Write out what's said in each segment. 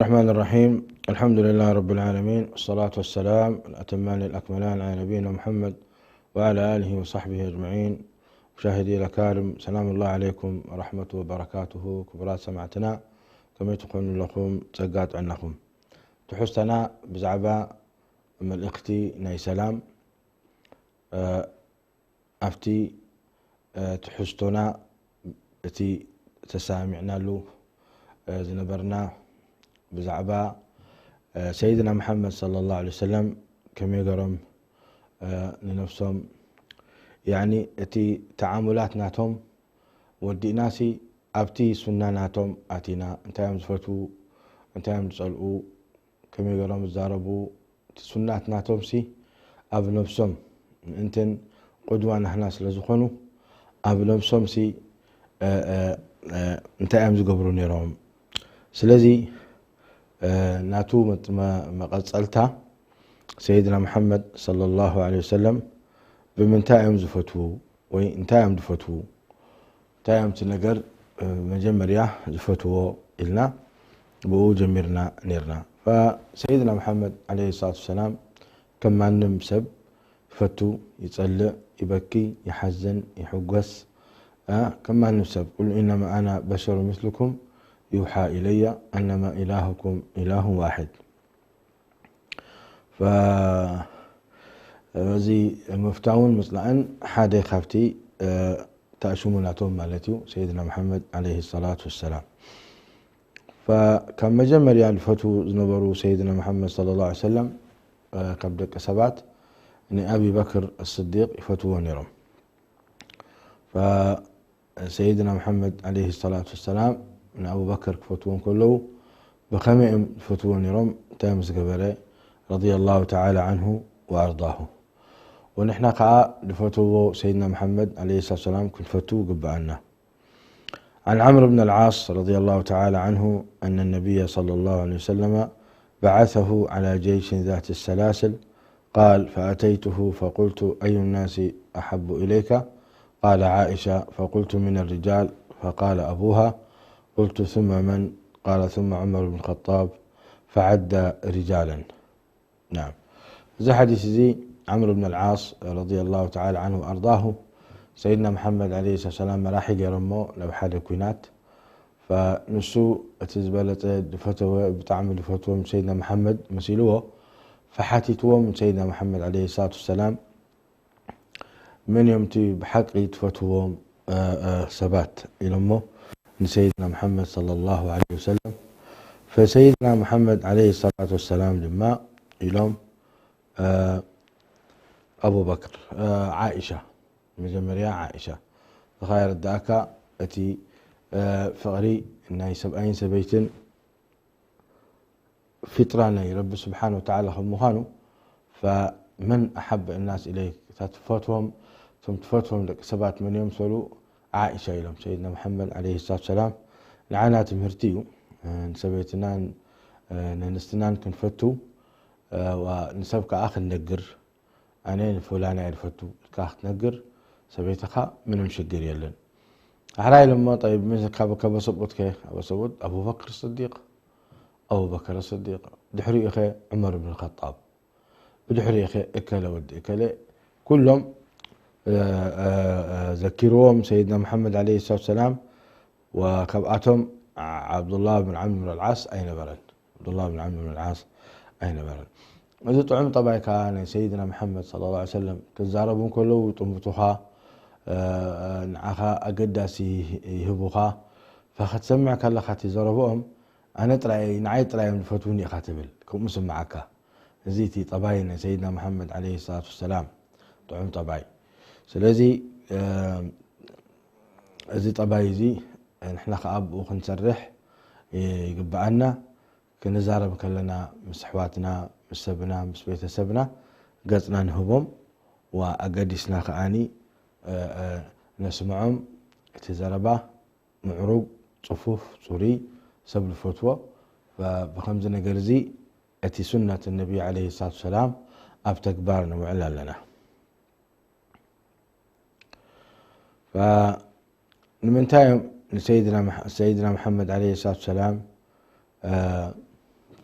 الرحمن الرحيم. الحمد لله رب العالمين، والصلاة والسلام الأتمان الأكملان على نبينا محمد وعلى آله وصحبه أجمعين. مشاهدي الأكارم، سلام الله عليكم ورحمة وبركاته. ክቡራት ሰማዕትና፣ ከመይ ትኾኑ ኣለኹም? ጸጋ ጥዕናኹም። ትሕዝቶና ብዛዕባ መልእኽቲ ናይ ሰላም፣ እ፣ ኣብቲ፣ እ፣ ትሕዝቶና፣ እቲ ተሰማሚዕናሉ፣ እ፣ ዝነበርና ብዛዕባ፣ እ፣ ሰይድና መሓመድ ሰለላሁ ዐለይሂ ወሰለም ከመይ ገሮም፣ እ፣ ንነፍሶም፣ ያኒ እቲ ተዓሙላት ናቶም ወዲእናሲ ኣብቲ ሱና ናቶም ኣቲና፣ እንታይ እዮም ዝፈትዉ፣ እንታይ እዮም ዝጸልኡ፣ ከመይ ገሮም ዝዛረቡ፣ እቲ ሱናት ናቶምሲ ኣብ ነብሶም ምእንትን ቁድዋ ናህና ስለ ዝኾኑ፣ ኣብ ነብሶምሲ፣ እ፣ እ፣ እ፣ እንታይ እዮም ዝገብሩ ነይሮም? ስለዚ፣ እ፣ ናቱ መጥ-፣ መ-፣ መቐጸልታ ሰይድና መሓመድ ሰለላሁ ዐለይሂ ወሰለም ብምንታይ እዮም ዝፈትዉ ወይ እንታይ እዮም ዝፈትዉ? እንታይ እዮም እቲ ነገር፣ እ፣ መጀመርያ ዝፈትዎ ኢልና ብኡ ጀሚርና ነይርና። ፈሰይድና መሓመድ ዐለይሂ ሰላቱ ወሰላም ከም ማንም ሰብ ይፈቱ፣ ይጸልእ፣ ይበኪ፣ ይሓዝን፣ ይሕጎስ። እ፣ ከም ማንም ሰብ፣ "ቁል ኢነማ ኣና በሸሩ ምስልኩም ዩሓ ኢለያ ኣነማ ኢላሁኩም ኢላሁ ዋሒድ።" ፈ-፣ በዚ ምፍታውን ምጽላእን ሓደ ካብቲ፣ እ፣ ተኣሽሙ ናቶም ማለት እዩ፣ ሰይድና መሓመድ ዐለይሂ ሰላቱ ወሰላም። ፈ-፣ ካብ መጀመርያ ዝፈትዉ ዝነበሩ ሰይድና መሓመድ ሰለላሁ ዐለይሂ ወሰለም፣ እ፣ ካብ ደቂ ሰባት ንኣቢ በክር ስዲቅ ይፈትዎ ነይሮም። ፈ-፣ ሰይድና መሓመድ ዐለይሂ ሰላቱ ወሰላም ንኣቡበከር ክፈትዎ እንከለዉ፣ ብኸመይ እዮም ዝፈትዎ ነይሮም? እንታይ ምስ ገበረ? ረዲየላሁ ተዓላ ዐንሁ ወኣርዳሁ። ወንሕና ከኣ ዝፈትዎ ሰይድና መሓመድ ዐለይሂ ሰላቱ ወሰላም ክንፈቱ ይግብኣና። عن عمرو بن العاص رضي الله تعالى عنه أن النبي صلى الله عليه وسلم بعثه على جيش ذات السلاسل، قال: فأتيته فقلت: أي الناس أحب إليك؟ قال: عائشة. فقلت: من الرجال؟ فقال: أبوها. قلت: ثم من؟ قال: ثم عمر بن الخطاب، فعد رجالا. نعم. እዚ ሓዲስ እዚ ዓምር ብን ኣልዓስ ረዲየላሁ ተዓላ ዓንሁ ወኣርዳሁ፣ ሰይድና መሓመድ ዓለይሂ ሰላም መራሒ ገይሮሞ ናብ ሓደ ኲናት። ፈንሱ እቲ ዝበለጸ ዝፈተወ፣ ብጣዕሚ ዝፈትዎም ሰይድና መሓመድ መሲልዎ፣ ፈሓቲትዎም ሰይድና መሓመድ ዓለይሂ ሰላቱ ወሰላም፣ "መን እዮም እቲ ብሓቂ ትፈትዎም፣ እ፣ እ፣ ሰባት?" ኢሎሞ ንሰይድና መሓመድ ሰለላሁ ዓለይሂ ወሰለም። ፈሰይድና መሓመድ ዓለይሂ ሰላቱ ወሰላም ድማ ኢሎም፣ እ፣ ኣቡበክር፣ እ፣ ዓኢሻ፣ መጀመርያ ዓኢሻ። እኻ የረድኣካ እቲ፣ እ፣ ፍቕሪ ናይ ሰብኣይን ሰበይትን ፊጥራ ናይ ረቢ ስብሓን ወተዓላ ከም ምዃኑ፣ ፈመን ኣሓበ ናስ ኢለይክ፣ እታ ትፈትዎም፣ እቶም ትፈትዎም ደቂ ሰባት መን እዮም? ሰሉ ዓኢሻ ኢሎም ሰይድና መሓመድ ዓለይሂ ሰላቱ ሰላም። ንዓና ትምህርቲ እዩ። ንሰበይትናን ነንስትናን ክንፈቱ፣ ዋ፣ ንሰብ ከኣ ክንነግር፣ ኣነ ንፍላና እየ ዝፈቱ ኢልካ ክትነግር ሰበይትኻ ምንም ሽግር የለን። ኣሕራይ ኢሎሞ፣ ጠይብ፣ ምስ ካብ፣ ካብ ሰብኡትከ? ኣብ ሰብኡት ኣቡበክር ስዲቅ፣ ኣቡበከር ስዲቅ፣ ድሕሪኡኸ ዑመር ብን ኸጣብ፣ ብድሕሪኡኸ እከለ ወዲ እከለ፣ ኩሎም፣ እ፣ እ፣ እ፣ ዘኪርዎም ሰይድና መሓመድ ዓለይሂ ሰላቱ ሰላም። ወካብኣቶም ዓብዱላህ ብን ዓምር ብን ኣልዓስ ኣይነበረን። ዓብዱላህ ብን ዓምር ብን ኣልዓስ ኣይነበረን። እዚ ጥዑም ጠባይ ከኣ ናይ ሰይድና መሓመድ ሰለላሁ ዐለይሂ ወሰለም ክዛረቡ እንከለዉ ይጥምቱኻ፣ እ፣ ንዓኻ ኣገዳሲ ይህቡኻ። ፈክትሰምዕ ከለኻ እቲ ዘረብኦም፣ ኣነ ጥራይ፣ ንዓይ ጥራይ እዮም ዝፈትዉኒ ኢኻ ትብል፣ ከምኡ ስምዓካ። እዚ እቲ ጠባይ ናይ ሰይድና መሓመድ ዓለይሂ ሰላቱ ወሰላም፣ ጥዑም ጠባይ። ስለዚ፣ እ፣ እዚ ጠባይ እዚ ንሕና ከኣ ብኡ ክንሰርሕ ይግብኣና። ክንዛረብ ከለና ምስ ኣሕዋትና፣ ምስ ሰብና፣ ምስ ቤተሰብና ገጽና ንህቦም፣ ወኣገዲስና ከኣኒ፣ እ፣ እ፣ ነስምዖም። እቲ ዘረባ ምዕሩግ፣ ጽፉፍ፣ ጽሩይ፣ ሰብ ዝፈትዎ። ብ-፣ ብኸምዚ ነገር እዚ እቲ ሱነት ነቢ ዓለይሂ ሰላቱ ሰላም ኣብ ተግባር ነውዕል ኣለና። ፈ-፣ ንምንታይ እዮም ንሰይድና መሐ-፣ ሰይድና መሐመድ ዓለይሂ ሰላቱ ሰላም፣ እ፣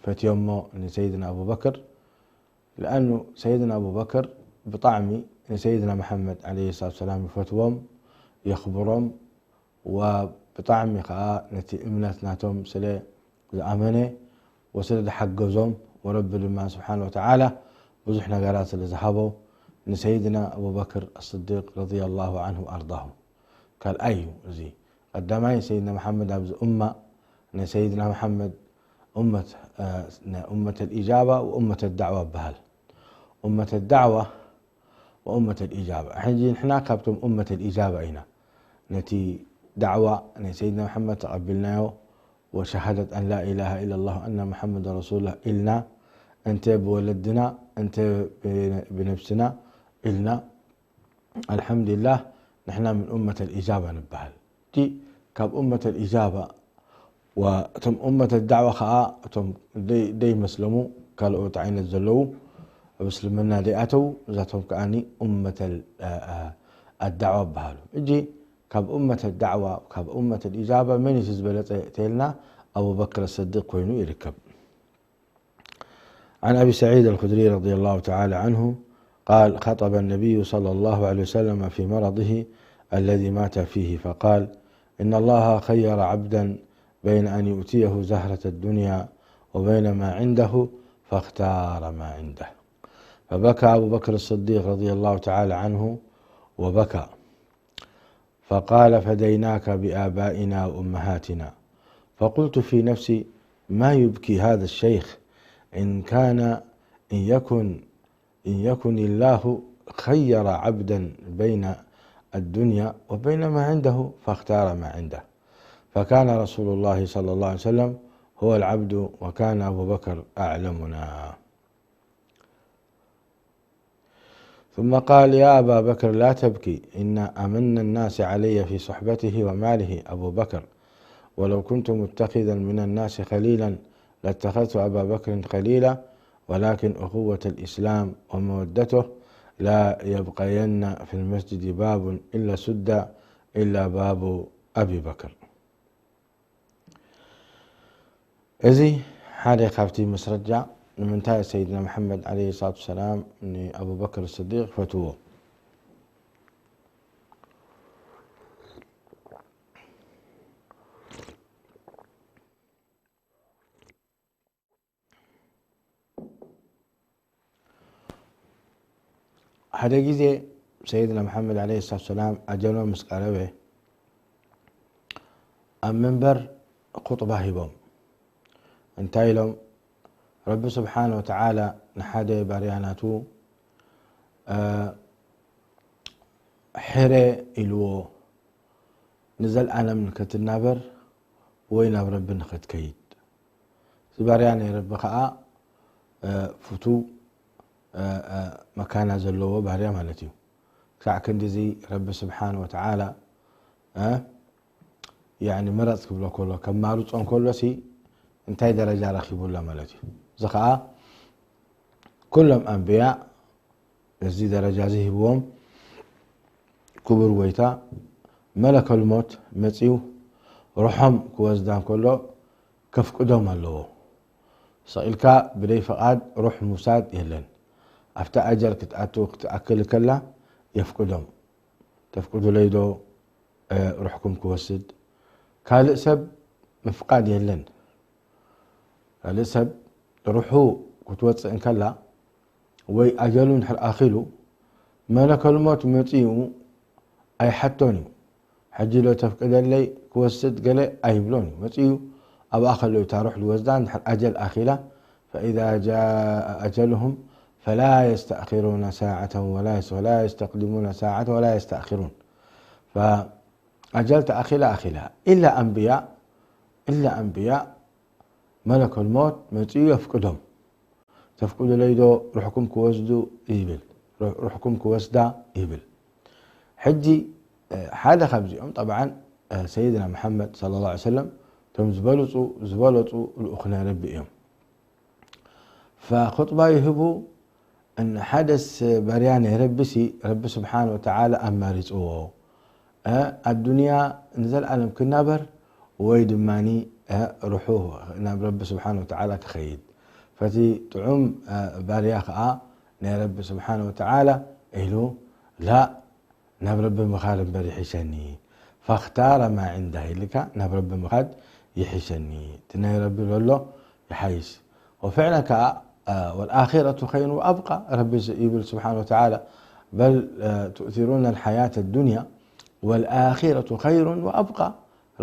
ፈትዮሞ ንሰይድና ኣቡበክር። ለኣኑ ሰይድና ኣቡበክር ብጣዕሚ ንሰይድና መሓመድ ዓለይሂ ሰላቱ ሰላም ይፈትዎም፣ የኽብሮም፣ ወብጣዕሚ ኸኣ ነቲ እምነት ናቶም ስለ ዝኣመነ ወስለ ዝሓገዞም፣ ወረቢ ድማ ስብሓነ ወተዓላ ብዙሕ ነገራት ስለ ዝሃቦ፣ ንሰይድና ኣቡበክር ኣስዲቅ ረዲየላሁ ዓንሁ ወኣርዳሁ። ካልኣይ እዩ እዚ። ቀዳማይ ሰይድና መሓመድ ኣብዚ ኡማ፣ ንሰይድና መሓመድ ኡመት፣ እ፣ ኡመት ኣልኢጃባ ወኡመት ኣዳዕዋ ይበሃል። ኡመት ኣዳዕዋ ወኡመት ኣልኢጃባ። ሕጂ ንሕና ካብቶም ኡመት ኣልኢጃባ ኢና። ነቲ ዳዕዋ ናይ ሰይድና መሓመድ ተቐቢልናዮ፣ ወሸሃደት ኣን ላ ኢላሃ ኢለላህ ኣና መሓመድ ረሱሉላህ ኢልና፣ እንተ ብወለድና፣ እንተ ብነ-፣ ብነብስና ኢልና፣ ኣልሓምዱሊላህ፣ ንሕና ምን ኡመት ኣልኢጃባ ንበሃል። እቲ ካብ ኡመት ኣልኢጃባ፣ ወእቶም ኡመት ኣዳዕዋ ኸኣ፣ እቶም ደይ-፣ ደይመስለሙ፣ ካልኦት ዓይነት ዘለዉ፣ ኣብ እስልምና ደይኣተዉ፣ እዛቶም ከኣኒ ኡመት ኣል-፣ ኣ-፣ ኣ-፣ ኣዳዕዋ ይበሃሉ። ሕጂ ካብ ኡመት ኣዳዕዋ፣ ካብ ኡመት ኣልኢጃባ መን እዩ ዝበለጸ ተልና፣ ኣቡበክር ኣሰዲቅ ኮይኑ ይርከብ። عن أبي سعيد الخدري رضي الله تعالى عنه قال: خطب النبي صلى الله عليه وسلم في مرضه الذي مات فيه فقال: إن الله خير عبدا بين أن يؤتيه زهرة الدنيا وبين ما عنده، فاختار ما عنده. فبكى أبو بكر الصديق رضي الله تعالى عنه وبكى، فقال: فديناك بآبائنا وأمهاتنا. فقلت في نفسي: ما يبكي هذا الشيخ؟ إن كان، إن يكن، إن يكن الله خير عبدا بين الدنيا وبين ما عنده، فاختار ما عنده. فكان رسول الله صلى الله عليه وسلم هو العبد، وكان أبو بكر أعلمنا. ثم قال: يا أبا بكر، لا تبكي، إن أمن الناس علي في صحبته وماله أبو بكر، ولو كنت متخذا من الناس خليلا لاتخذت أبا بكر خليلا، ولكن أخوة الإسلام ومودته لا يبقين في المسجد باب إلا سد إلا باب أبي بكر. እዚ ሓደ ካብቲ መስረጃ ንምንታይ ሰይድና መሓመድ ዓለይሂ ሰላቱ ወሰላም ንኣቡበክር ስዲቅ ይፈትዎ። ሓደ ግዜ ሰይድና መሓመድ ዓለይሂ ሰላቱ ወሰላም ኣጀሎም ምስ ቀረበ፣ ኣብ መንበር ኹጥባ ሂቦም። እንታይ ኢሎም? ረቢ ስብሓነ ወተዓላ ንሓደ ባርያ ናቱ፣ እ፣ ሕረ ኢልዎ፣ ንዘልኣለም ንክትናበር ወይ ናብ ረቢ ንክትከይድ። እዚ ባርያ ናይ ረቢ ኸዓ፣ እ፣ ፍቱው፣ እ፣ እ፣ መካና ዘለዎ ባርያ ማለት እዩ። ክሳዕ ክንድዚ ረቢ ስብሓን ወተዓላ፣ እ፣ ያኒ ምረፅ ክብሎ ከሎ፣ ከማርፆ እንከሎሲ እንታይ ደረጃ ረኺቡላ ማለት እዩ። እዚ ኸዓ ኩሎም ኣንብያ እዚ ደረጃ እዚ ሂብዎም። ክቡር ጎይታ መለከል ሞት መጺኡ ሩሖም ክወስዳ እንከሎ ከፍቅዶም ኣለዎ። ስቕ ኢልካ ብደይ ፍቓድ ሩሕ ምውሳድ የለን። ኣብታ ኣጀል ክትኣቱ ክትኣክል ከላ የፍቅዶም። ተፍቅዱለይ ዶ፣ እ፣ ሩሕኩም ክወስድ? ካልእ ሰብ ምፍቃድ የለን። ካልእ ሰብ ሩሑ ክትወጽእ እንከላ ወይ ኣጀሉ እንድሕር ኣኺሉ፣ መለከል ሞት መጺኡ ኣይሓቶን እዩ። ሕጂ ዶ ተፍቅደለይ ክወስድ ገለ ኣይብሎን እዩ። መጺኡ ኣብኣ ከሎ እዩ እታ ሩሕ ዝወስዳ። እንድሕር ኣጀል ኣኺላ፣ فإذا جاء أجلهم فلا يستأخرون ساعة ولا يس-، ولا يستقدمون ساعة ولا يستأخرون. فأجل تأخيلا أخيلا. إلا أنبياء، إلا أنبياء መለከል ሞት መጺኡ የፍቅዶም። ተፍቅዱለይ ዶ ሩሕኩም ክወስዱ ይብል፣ ሩ-፣ ሩሕኩም ክወስዳ ይብል። ሕጂ፣ እ፣ ሓደ ካብዚኦም ጠብዓን፣ እ፣ ሰይድና መሓመድ ሰለላሁ ዐለይሂ ወሰለም እቶም ዝበለጹ፣ ዝበለጹ ልኡኽ ናይ ረቢ እዮም። ፈኹጥባ ይህቡ። እን-፣ ሓደስ ባርያ ናይ ረቢሲ ረቢ ስብሓን ወተዓላ ኣማሪጽዎ። እ፣ ኣዱንያ ንዘለኣለም ክናበር ወይ ድማኒ፣ እ፣ ሩሑ ናብ ረቢ ስብሓን ወተዓላ ክኸይድ። ፈቲ ጥዑም ባርያ ከዓ ናይ ረቢ ስብሓን ወተዓላ ኢሉ ላ ናብ ረቢ ምኻድ እምበር ይሕሸኒ። ፈኽታረ ማ ዕንዳ ኢልካ ናብ ረቢ ምኻድ ይሕሸኒ። እቲ ናይ ረቢ ዘሎ ይሓይሽ። ወፍዕለ ከዓ ወልኣኺረቱ ኸይሩ ወኣብቃ። ረቢ ይብል ስብሓን ወተዓላ በል ትእቲሩና ልሓያት ኣዱንያ ወልኣኺረቱ ኸይሩን ወኣብቃ።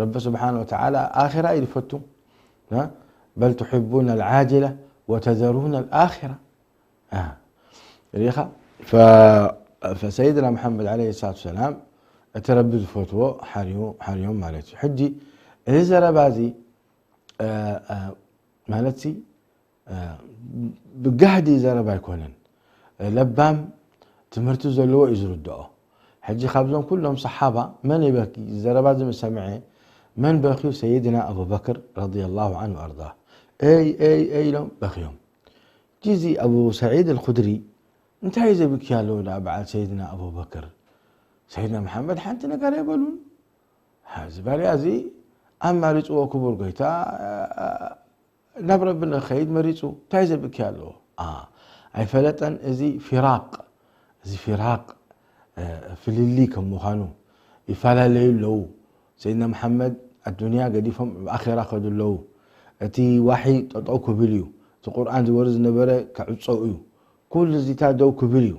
ረቢ ስብሓን ወተዓላ ኣኺራ እዩ ዝፈቱ። በል ትሕቡና ልዓጅላ ወተዘሩና ልኣኺራ። ሪኻ ፈሰይድና መሓመድ ዓለ ሰላት ሰላም እቲ ረቢ ዝፈትዎ ሓርዮም ማለት እዩ። ሕጂ እዚ ዘረባ እዚ ማለት ሲ ብጋህዲ ዘረባ ኣይኮነን። ለባም ትምህርቲ ዘለዎ እዩ ዝርድኦ። ሕጂ ካብዞም ኩሎም ሰሓባ መን ይበኪ? ዘረባ እዚ ምስ ሰምዐ መን በኪዩ? ሰይድና ኣቡበክር ረዲየላሁ ዓንሁ ኣርዳ። ኤይ ኤይ ኤይ ኢሎም በኪዮም። ጂ እዚ ኣቡ ሰዒድ ኣልኹድሪ እንታይ ዘብኪ ኣለዎ ደኣ በዓል ሰይድና ኣቡበክር? ሰይድና መሓመድ ሓንቲ ነገር ኣይበሉን። እዚ ባርያ እዚ ኣማሪፅዎ ክቡር ጎይታ ናብ ረቢ ንኸይድ መሪፁ እንታይ ዘብኪ ኣለዎ? ኣይፈለጠን እዚ ፊራቅ፣ እዚ ፊራቅ ፍልሊ ከም ምዃኑ ይፈላለዩ ኣለዉ። ሰይድና መሓመድ ኣዱንያ ገዲፎም ኣብ ኣኼራ ከዱ ኣለዉ። እቲ ዋሒ ጠጠው ክብል እዩ። እቲ ቁርኣን ዝወርድ ዝነበረ ክዕፀው እዩ። ኩሉ እዚታት ደው ክብል እዩ።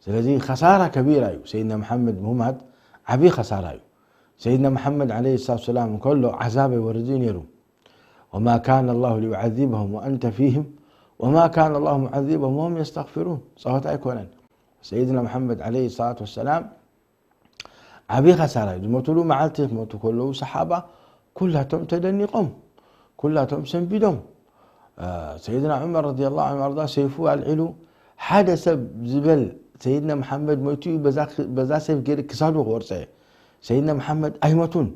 ስለዚ ኸሳራ ከቢራ እዩ። ሰይድና መሓመድ ምማት ዓብዪ ኸሳራ እዩ። ሰይድና መሓመድ ዓለይሂ ሰላቱ ወሰላም እንከሎ ዓዛብ ኣይወርድን ነይሩ። ወማ ካነ ላሁ ሊዩዓዚበሁም ወአንተ ፊህም ወማ ካነ ላሁ ሙዓዚበሁም ወሁም የስተግፊሩን። ፀወታ ኣይኮነን። ሰይድና መሓመድ ዓለይሂ ሰላቱ ወሰላም ዓብዪ ኸሳራ እዩ። ዝሞትሉ መዓልቲ ክሞቱ ከለዉ ሰሓባ ኩላቶም ተደኒቖም፣ ኩላቶም ሰንቢዶም። ሰይድና ዑመር ረዲየላሁ ዐንሁ ኣርዳ ሰይፉ ኣልዒሉ ሓደ ሰብ ዝበል ሰይድና መሓመድ ሞይቱ እዩ፣ በዛ ሰይፍ ገይረ ክሳዱ ክወርፀ። ሰይድና መሓመድ ኣይሞቱን።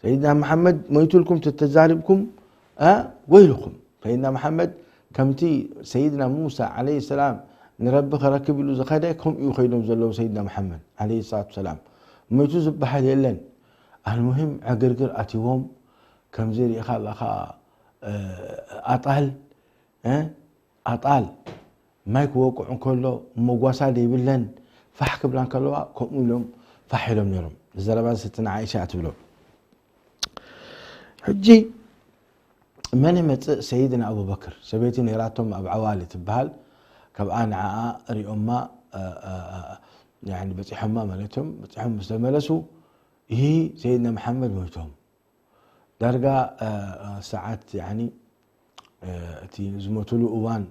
ሰይድና መሓመድ ሞይቱልኩም ተተዛሪብኩም ወይልኩም። ሰይድና መሓመድ ከምቲ ሰይድና ሙሳ ዓለይሂ ሰላም ንረቢ ክረክብ ኢሉ ዝኸደ ከምኡ እዩ ከይዶም ዘለዉ ሰይድና መሓመድ ዓለይሂ ሰላቱ ሰላም። ሞይቱ ዝበሃል የለን። ኣልሙሂም ዕግርግር ኣትይዎም ከምዚ ርኢኻ ኣለኻ ኣጣል ኣጣል ማይ ክወቅዑ እንከሎ መጓሳ ዘይብለን ፋሕ ክብላ እንከለዋ ከምኡ ኢሎም ፋሕ ኢሎም ነይሮም። ዘረባ ስትና ዓይሻ እያ ትብሎ። ሕጂ መን ይመፅእ? ሰይድና ኣቡበክር። ሰበይቲ ነይራቶም ኣብ ዓዋሊ ትበሃል። ካብኣ ንዓኣ ሪኦማ በፂሖማ ማለት እዮም። በፂሖም ምስ ተመለሱ ይሂ ሰይድና መሓመድ ሞይቶም። ዳርጋ ሰዓት ያኒ እቲ ዝሞትሉ እዋን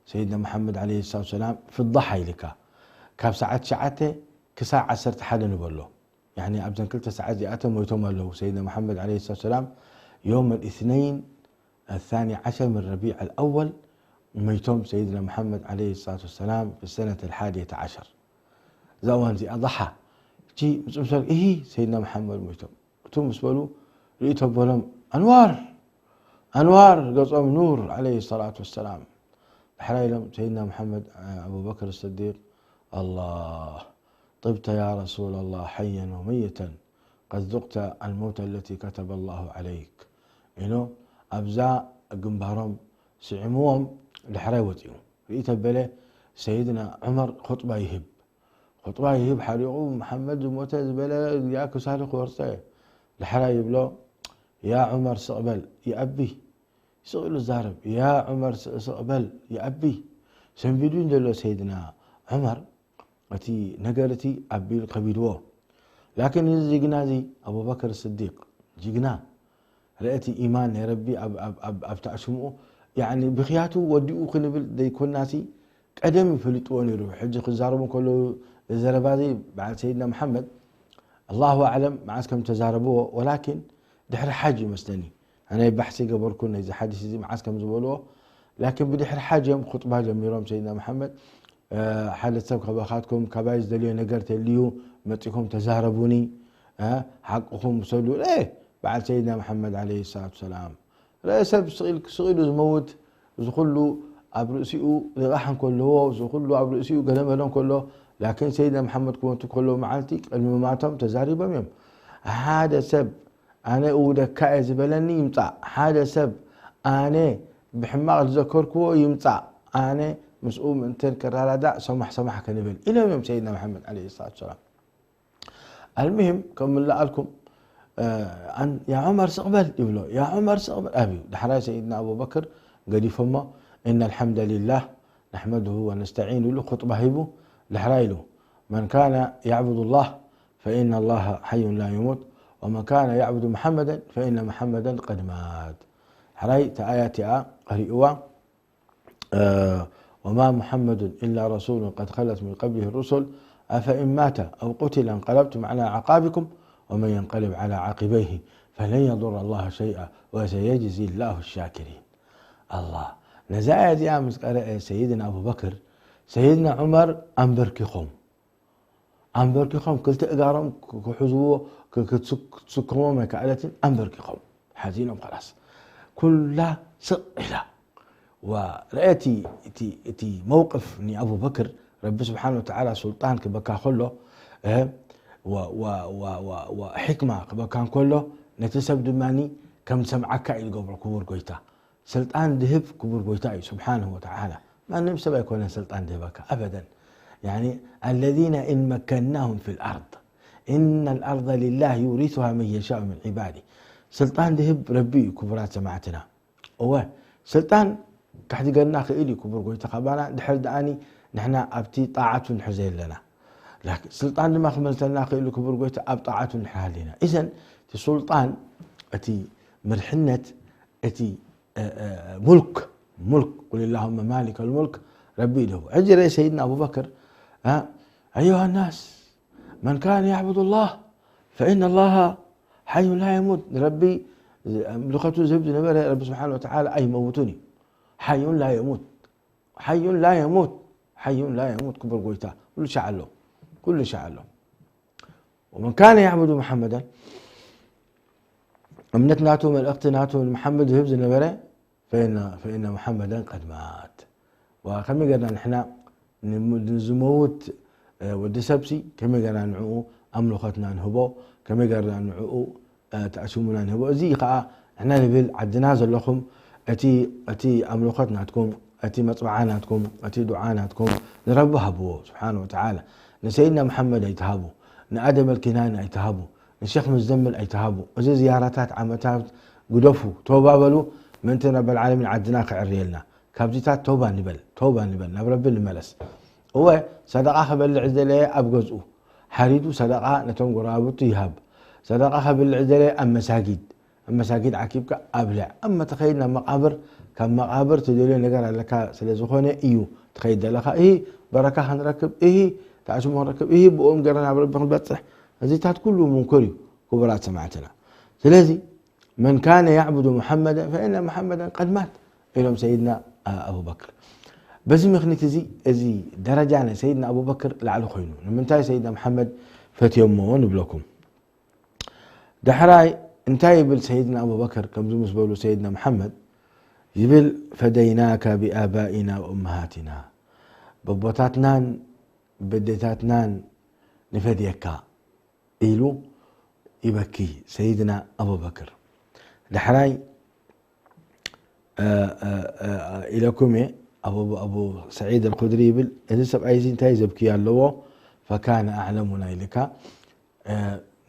ሰይድና መሓመድ ዓለይሂ ሰላቱ ሰላም ፍዳሓ ኢልካ ካብ ሰዓት ትሽዓተ ክሳዕ ዓሰርተ ሓደ ንበሎ። ያኒ ኣብዘን ክልተ ሰዓት እዚኣተን ሞይቶም ኣለዉ ሰይድና መሓመድ ዓለይሂ ሰላቱ ሰላም ዮም ልእስነይን ኣሳኒ ዓሸር ምን ረቢዕ ኣልኣወል ሞይቶም ሰይድና መሓመድ ዓለይሂ ሰላቱ ወሰላም ፊ ሰነት ኣልሓድየተ ዓሸር። እዛ እዋን እዚኣ ضሓ እቺ ምፅምሰል እሂ ሰይድና መሓመድ ሞይቶም እቱ ምስ በሉ ርእቶ በሎም ኣንዋር ኣንዋር ገጾም ኑር ዓለይሂ ሰላቱ ወሰላም። ዳሕራይ ኢሎም ሰይድና መሓመድ ኣቡበክር ስዲቅ ኣላህ طبت يا رسول الله حيا وميتا قد ذقت الموت التي كتب الله عليك ኢሎ ኣብዛ ግንባሮም ስዒምዎም ዳሕራይ ወፂኡ ርእቶ በለ ሰይድና ዑመር ኹጥባ ይህብ ኹጥባ ይህብ ሓሪቑ መሓመድ ዝሞተ ዝበለ እዚኣ ክሳዱ ክወርፀ ዳሕራይ ይብሎ ያ ዑመር ስቕ በል ይኣቢ ስቕ ኢሉ ዛረብ ያ ዑመር ስቕ በል ይኣቢ ሰንቢዱ ዘሎ ሰይድና ዑመር እቲ ነገር እቲ ኣቢሉ ከቢድዎ ላኪን እዚ ጅግና እዚ ኣቡበክር ስዲቅ ጅግና ርአ እቲ ኢማን ናይ ረቢ ኣብ ተኣሽምኡ ብኽያቱ ወዲኡ ክንብል ዘይኮናሲ ቀደም ይፈልጥዎ ነይሩ ሕጂ ክዛረቡ ከለዉ ዘረባ እዚ በዓል ሰይድና መሓመድ ኣላሁ ኣዕለም መዓስ ከም ተዛረብዎ ወላኪን ድሕሪ ሓጅ ይመስለኒ ኣነ ባሕሲ ገበርኩ ነዚ ሓዲስ እዚ መዓስ ከም ዝበልዎ ላኪን ብድሕሪ ሓጅ እዮም ኹጥባ ጀሚሮም ሰይድና መሓመድ ሓደ ሰብ ካባኻትኩም ካባይ ዝደልዮ ነገር ተልዩ መፂኩም ተዛረቡኒ ሓቅኹም ውሰዱ በዓል ሰይድና መሓመድ ዓለይሂ ሰላቱ ወሰላም ርአ ሰብ ስቕ ኢሉ ዝመውት እዚ ኩሉ ኣብ ርእሲኡ ልቓሕ እንከለዎ እዚ ኩሉ ኣብ ርእሲኡ ገለመለ እንከሎ ላኪን ሰይድና መሓመድ ክመቱ ከለዉ መዓልቲ ቅድሚ ምማቶም ተዛሪቦም እዮም ሓደ ሰብ ኣነ እውደካ እየ ዝበለኒ ይምፃእ ሓደ ሰብ ኣነ ብሕማቕ ዝዘከርክዎ ይምጻእ፣ ኣነ ምስኡ ምእንተን ክረዳዳእ ሰማሕ ሰማሕ ክንብል ኢሎም እዮም ሰይድና መሓመድ ዓለይሂ ሰላቱ ሰላም። ኣልሙሂም፣ ከም ምላኣልኩም፣ እ፣ ኣን-፣ ያ ዑመር ስቕ በል ይብሎ፣ ያ ዑመር ስቕ በል ኣብዩ። ዳሕራይ ሰይድና ኣቡበክር ገዲፎሞ፣ إن الحمد لله نحمده ونستعينه ኢሉ ኹጥባ ሂቡ፣ ዳሕራይ ኢሉ፣ من كان يعبد الله فإن الله حي لا يموت ومن كان يعبد محمدا فإن محمدا قد مات። ዳሕራይ እታ ኣያ እቲኣ ቀሪእዋ፣ እ፣ وما محمد إلا رسول قد خلت من قبله الرسل أفإن مات أو قتل انقلبتم على أعقابكم ومن ينقلب على عقبيه فلن يضر الله شيئا وسيجزي الله الشاكرين። ኣላህ ነዛ ኣያ እዚኣ ምስ ቀረአ ሰይድና ኣቡበክር፣ ሰይድና ዑመር ኣንበርኪኾም፣ ኣንበርኪኾም ክልተ እጋሮም ክ-፣ ክሕዝዎ፣ ክ-፣ ክትስክ-፣ ክትስከሞም ኣይከኣለትን፣ ኣንበርኪኾም ሓዚኖም፣ ኸላስ ኩላ ስቕ ኢላ። ወረአቲ እቲ፣ እቲ መውቅፍ ንኣቡበክር፣ ረቢ ስብሓን ወተዓላ ሱልጣን ክበካ ከሎ፣ እ፣ ወ-፣ ወ-፣ ወ-፣ ወ-፣ ወ-፣ ሕክማ ክበካ እንከሎ፣ ነቲ ሰብ ድማኒ ከም ዝሰምዓካ እዩ ዝገብሮ፣ ክቡር ጎይታ። ስልጣን ድህብ ክቡር ጎይታ እዩ ስብሓንሁ ወተዓላ። ማንም ሰብ ኣይኮነን ስልጣን ድህበካ ኣበደን። ያኒ፣ الذين إن مكناهم في الأرض إن الأرض لله يورثها من يشاء من عباده። ስልጣን ድህብ ረቢ እዩ ክቡራት ሰማዕትና። እወ፣ ስልጣን ከሕድገና ክእል እዩ ክቡር ጎይታ ካባና፣ ድሕር ደኣኒ ንሕና ኣብቲ ጣዓቱ ንሕዘ ኣለና። ላኪን ስልጣን ድማ ክመልሰልና ክእል እዩ ክቡር ጎይታ ኣብ ጣዓቱ ንሕር ሃሊና። ኢዘን እቲ ሱልጣን፣ እቲ ምርሕነት፣ እቲ፣ እ፣ እ፣ ሙልክ፣ ሙልክ፣ قل اللهم مالك الملك ረቢ ይደቡ። ሕጂ ርአ ሰይድና ኣቡበክር፣ እ፣ أيها الناس من كان يعبد الله فإن الله حي لا يموت። ንረቢ ኣምልኸቱ ዝህብ ዝነበረ ረቢ ስብሓን ወተዓላ ኣይመውቱን እዩ። ሓዩን ላ የሙት፣ ሓዩን ላ የሙት፣ ሓዩን ላ የሙት። ክቡር ጎይታ ኩሉ ሻዕ ኣሎ፣ ኩሉ ሻዕ ኣሎ። ومن كان يعبد محمدا፣ እምነት ናቱ፣ መልእኽቲ ናቱ ንመሓመድ ዝህብ ዝነበረ፣ فإن، فإن محمدا قد مات። ወከመይ ጌርና ንሕና ንም-፣ ንዝመውት፣ እ፣ ወዲ ሰብሲ ከመይ ጌርና ንዕኡ ኣምልኾትና ንህቦ፣ ከመይ ጌርና ንዕኡ፣ እ፣ ተኣሲሙና ንህቦ? እዚ ኸኣ ንሕና ንብል ዓድና ዘለኹም እቲ፣ እቲ ኣምልኾት ናትኩም፣ እቲ መጽብዓ ናትኩም፣ እቲ ዱዓ ናትኩም ንረቢ ሃብዎ ስብሓን ወተዓላ። ንሰይድና መሓመድ ኣይትሃቡ፣ ንኣደም ኣልኪናኒ ኣይትሃቡ፣ ንሸኽ ሙዘምል ኣይትሃቡ። እዚ ዝያራታት ዓመታት ግደፉ፣ ተውባ በሉ፣ ምእንቲ ረበል ዓለሚን ዓድና ክዕርየልና። ካብዚታት ተውባ ንበል፣ ተውባ ንበል፣ ናብ ረቢ ንመለስ። እወ፣ ሰደቓ ክበልዕ ዝደለየ ኣብ ገዝኡ ሓሪዱ ሰደቓ ነቶም ጎረባብቱ ይሃብ። ሰደቓ ከብልዕ ዝደለየ ኣብ መሳጊድ፣ ኣብ መሳጊድ ዓኪብካ ኣብልዕ። እሞ ተኸይድ ናብ መቓብር፣ ካብ መቓብር ትደልዮ ነገር ኣለካ ስለ ዝኾነ እዩ ትኸይድ ዘለኻ። እሂ በረካ ክንረክብ፣ እሂ ተኣስሞ ክንረክብ፣ እሂ ብኦም ገይርና ናብ ረቢ ክንበጽሕ፣ እዚታት ኩሉ ምንኩር እዩ፣ ክቡራት ሰማዕትና። ስለዚ መን ካነ ያዕቡዱ ሙሐመደን ፈኢነ ሙሐመደን ቀድ ማት ኢሎም ሰይድና ኣቡበክር። በዚ ምኽኒት እዚ፣ እዚ ደረጃ ናይ ሰይድና ኣቡበክር ላዕሊ ኮይኑ፣ ንምንታይ ሰይድና መሓመድ ፈትዮሞ ንብለኩም። ዳሕራይ እንታይ ይብል ሰይድና ኣቡበክር? ከምዚ ምስ በሉ ሰይድና መሓመድ ይብል፣ ፈደይናካ ቢኣባኢና ወእመሃቲና፣ በቦታትናን በዴታትናን ንፈድየካ ኢሉ ይበኪ ሰይድና ኣቡበክር። ዳሕራይ፣ እ፣ እ፣ እ፣ ኢለኩም እየ፣ ኣቡ፣ ኣቡ ሰዒድ ኣልኹድሪ ይብል፣ እዚ ሰብኣይ እዚ እንታይ ዘብክዮ ኣለዎ? ፈካነ ኣዕለሙና ኢልካ፣ እ፣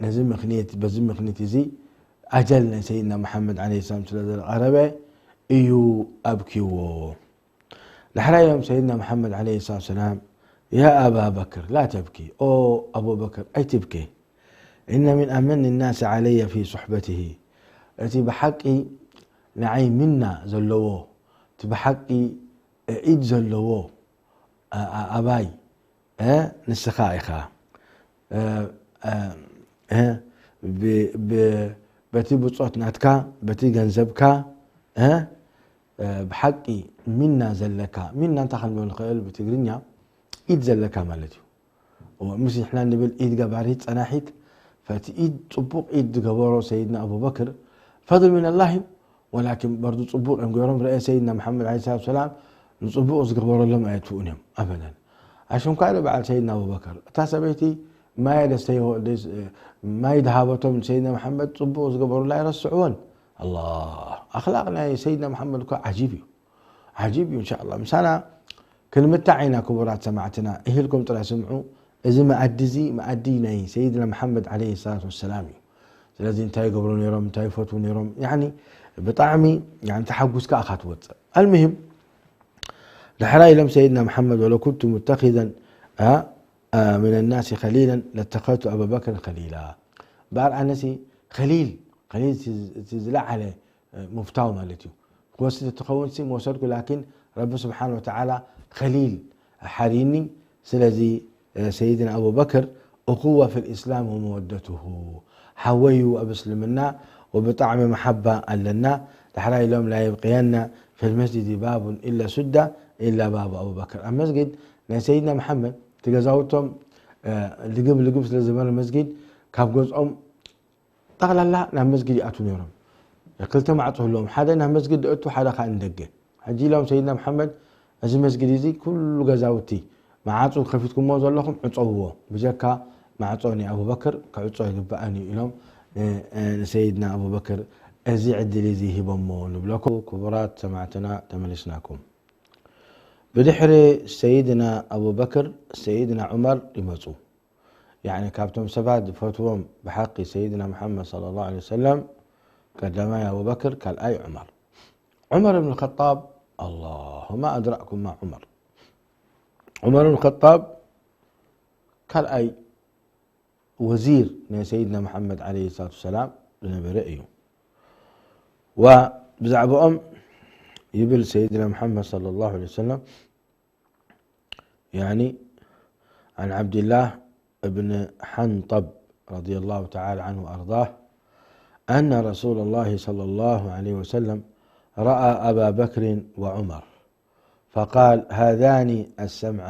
ነዚ ምኽንያት፣ በዚ ምኽንያት እዚ ኣጀል ናይ ሰይድና መሓመድ ዓለይሂ ሰላም ስለ ዝቐረበ እዩ ኣብክይዎ። ዳሕራይ ኢሎም ሰይድና መሓመድ ዓለይሂ ሰላቱ ሰላም፣ ያ ኣባ በክር ላ ተብኪ፣ ኦ ኣቡበክር ኣይትብከ፣ ኢነ ምን ኣመኒ ናስ ዓለየ ፊ ሱሕበትሂ፣ እቲ ብሓቂ ንዓይ ሚና ዘለዎ፣ እቲ ብሓቂ ኢድ ዘለዎ፣ ኣ-፣ ኣ-፣ ኣባይ፣ እ፣ ንስኻ ኢኻ። እ፣ እ፣ እ፣ ብ-፣ ብ-፣ በቲ ብጾት ናትካ፣ በቲ ገንዘብካ፣ እ፣ እ፣ ብሓቂ ሚና ዘለካ፣ ሚና እንታይ ክንብል ንኽእል ብትግርኛ? ኢድ ዘለካ ማለት እዩ። እወ፣ ምስ ንሕና ንብል ኢድ ገባሪት ጸናሒት፣ ፈቲ ኢድ ጽቡቕ ኢድ ዝገበሮ ሰይድና ኣቡበክር ፈድል ሚነላህ እዩ። ወላኪን በርዱ ጽቡቕ እዮም ገይሮም። ረአ ሰይድና መሓመድ ዓለይሂ ሰላቱ ሰላም ንጽቡቕ ዝገበረሎም ኣየጥፍኡን እዮም ኣበደን። ኣሽም ካልእ በዓል ሰይድና ኣቡበከር፣ እታ ሰበይቲ ማይ ደስተይዎ-፣ ደስ-፣ ማይ ድሃበቶም ሰይድና መሓመድ ጽቡቕ ዝገበሩላ ኣይረስዕዎን። ኣላህ፣ ኣኽላቕ ናይ ሰይድና መሓመድ እኮ ዓጂብ እዩ። ዓጂብ እዩ። እንሻላ ምሳና ክንምታዕ ኢና። ክቡራት ሰማዕትና፣ እህልኩም ጥራይ ስምዑ። እዚ መኣዲ እዚ መኣዲ ናይ ሰይድና መሓመድ ዓለይሂ ሰላቱ ወሰላም እዩ። ስለዚ እንታይ ይገብሩ ነይሮም፣ እንታይ ይፈትዉ ነይሮም፣ ያኒ ብጣዕሚ፣ ያኒ ተሓጉስካ ኢኻ ትወፅእ። ኣልሙሂም፣ ዳሕራይ ኢሎም ሰይድና መሓመድ፣ ወለው ኩንቱ ሙተኺዘን፣ አ፣ አ፣ ሚነ ናሲ ኸሊለን ለተኸዝቱ ኣበበክር ኸሊላ። እምበኣር ኣነሲ ኸሊል፣ ኸሊል እቲ፣ እቲ ዝለዓለ፣ እ፣ ምፍታው ማለት እዩ። ክወስድ እትኸውን ሲ መወሰድኩ፣ ላኪን ረቢ ስብሓን ወተዓላ ኸሊል ሓርይኒ። ስለዚ፣ እ፣ ሰይድና ኣቡበክር እኹወ ፊል ኢስላም ወመወደትሁ፣ ሓወዩ ኣብ እስልምና ወብጣዕሚ መሓባ ኣለና። ዳሕራይ ኢሎም ላ የብቅየና ፊል መስጅዲ ባቡን ኢላ ሱዳ ኢላ ባቡ ኣቡበክር። ኣብ መስጊድ ናይ ሰይድና መሓመድ እቲ ገዛውቶም፣ እ፣ ልግብ ልግብ ስለ ዝበለ መስጊድ ካብ ገዝኦም ጠቕላላ ናብ መስጊድ ይኣትዉ ነይሮም። ክልተ ማዕጾ ኣለዎም። ሓደ ናብ መስጊድ ደእቱ፣ ሓደ ኸኣ ንደገ። ሕጂ ኢሎም ሰይድና መሓመድ፣ እዚ መስጊድ እዚ ኩሉ ገዛውቲ መዓጹ ከፊትኩሞ ዘለኹም ዕጸውዎ። ብጀካ ማዕጾ ናይ ኣቡበክር ክዕጾ ይግበኣን እዩ ኢሎም ን-፣ ንሰይድና ኣቡበክር እዚ ዕድል እዚ ሂቦሞ ንብለኩም። ክቡራት ሰማዕትና ተመሊስናኩም። ብድሕሪ ሰይድና ኣቡበክር ሰይድና ዑመር ይመጹ። ያዕኒ ካብቶም ሰባት ዝፈትዎም ብሓቂ ሰይድና መሓመድ ሰለላሁ ዐለይሂ ወሰለም ቀዳማይ ኣቡበክር፣ ካልኣይ ዑመር። ዑመር እብን ኸጣብ፣ ኣላሁ ማ ኣድራእኩም ማ ዑመር። ዑመር እብን ኸጣብ ካልኣይ ወዚር ናይ ሰይድና መሓመድ ዐለይሂ ሰላቱ ወሰላም ዝነበረ እዩ። ወብዛዕባኦም ይብል ሰይድና መሓመድ ሰለላሁ ዐለይሂ ወሰለም፣ يعني عن عبد الله بن حنطب رضي الله تعالى عنه وأرضاه أن رسول الله صلى الله عليه وسلم رأى أبا بكر وعمر فقال: هذان السمع،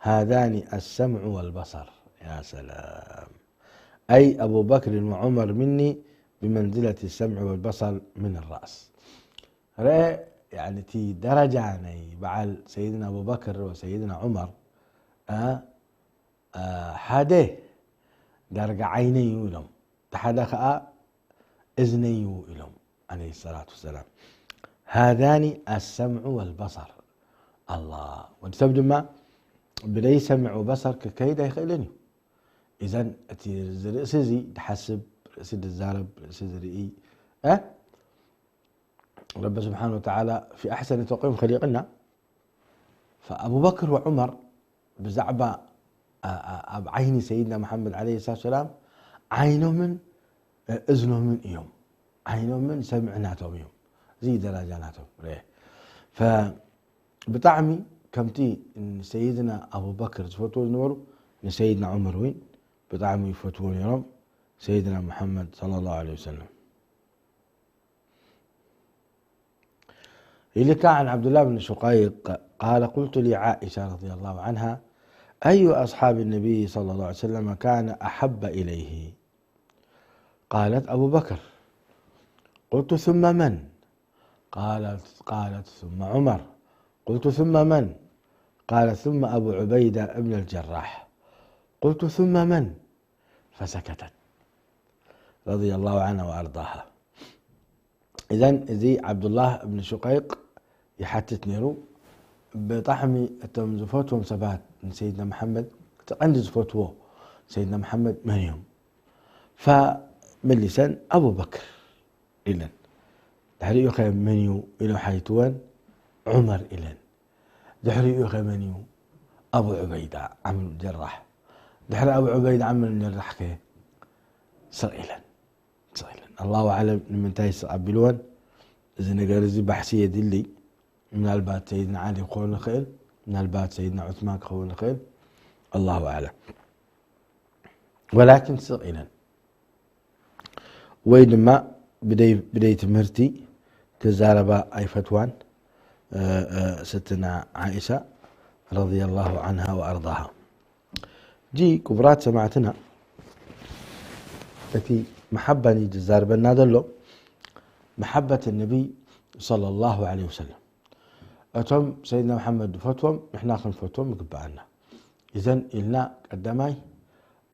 هذان السمع والبصر. يا سلام. أي أبو بكر وعمر مني بمنزلة السمع والبصر من الرأس. رأى، يعني، تي درجة، يعني، بعل سيدنا أبو بكر وسيدنا عمر، أه؟ أه، حده درجة عيني يولم، تحدى خاء إذني يولم، عليه الصلاة والسلام. هذان السمع والبصر. الله. ወዲ ሰብ ድማ ብደይ ሰምዕ ወበሰር ክከይድ ኣይኽእልን እዩ። ኢዘን እቲ ርእሲ እዚ ድሓስብ፣ ርእሲ ድዛረብ፣ ርእሲ ዝርኢ፣ እ? ረቢ ስብሓን ወተዓላ ፊ ኣሕሰኒ ተቂም ኸሊቅና። ፈኣቡበክር ወዑመር ብዛዕባ ኣ-፣ ኣ-፣ ኣብ ዓይኒ ሰይድና መሓመድ ዓለይሂ ሰላቱ ሰላም ዓይኖምን፣ እ፣ እዝኖምን እዮም። ዓይኖምን ሰምዕ ናቶም እዮም። እዚ ደረጃ ናቶም ርኤ። ፈ-፣ ብጣዕሚ ከምቲ ንሰይድና ኣቡበክር ዝፈትዎ ዝነበሩ ንሰይድና ዑመር እውን ብጣዕሚ ይፈትዎ ነይሮም ሰይድና መሓመድ ሰለላሁ ዐለይሂ ወሰለም። إلك عن عبد الله بن شقيق قال: قلت لعائشة رضي الله عنها: أي أصحاب النبي صلى الله عليه وسلم كان أحب إليه؟ قالت: أبو بكر. قلت: ثم من؟ قالت، قالت: ثم عمر. قلت: ثم من؟ قالت: ثم أبو عبيدة بن الجراح. قلت: ثم من؟ فسكتت رضي الله عنها وأرضاها. إذن እዚ ዓብዱላህ እብን ሹቀይቅ ይሓትት ነይሩ። ብጣዕሚ እቶም ዝፈትዎም ሰባት ንሰይድና መሓመድ፣ እቲ ቀንዲ ዝፈትዎ ሰይድና መሓመድ መን እዮም? ፈመሊሰን ኣቡበክር ኢለን። ድሕሪኡ ኸ መን እዩ ኢሎም ሓቲትወን? ዑመር ኢለን። ድሕሪኡ ኸ መን እዩ? ኣቡ ዑበይዳ ዓምር ብን ጀራሕ። ድሕሪ ኣቡ ዑበይዳ ዓምር ብን ጀራሕ ከ ስቕ ኢለን። ስቕ ኢለን። ኣላሁ ኣዕለም ንምንታይ ስቕ ኣቢልወን። እዚ ነገር እዚ ባሕሲ የድሊ። ምናልባት ሰይድና ዓሊ ክኸውን ይኽእል፣ ምናልባት ሰይድና ዑስማን ክኸውን ይኽእል። ኣላሁ ኣዕለም። ወላኪን ስቕ ኢለን። ወይ ድማ ብደይ፣ ብደይ ትምህርቲ ክዛረባ ኣይፈትዋን፣ እ፣ እ፣ ስትና ዓኢሻ ረዲየላሁ ዓንሃ ወኣርዳሃ። እጂ ክቡራት ሰማዕትና፣ እቲ መሓባ ንዩ ዝዛርበና ዘሎ፣ መሓበት ነቢይ ሰለላሁ ዐለይሂ ወሰለም። እቶም ሰይድና መሓመድ ዝፈትዎም ንሕና ክንፈትዎም ይግብኣና። ኢዘን ኢልና ቀዳማይ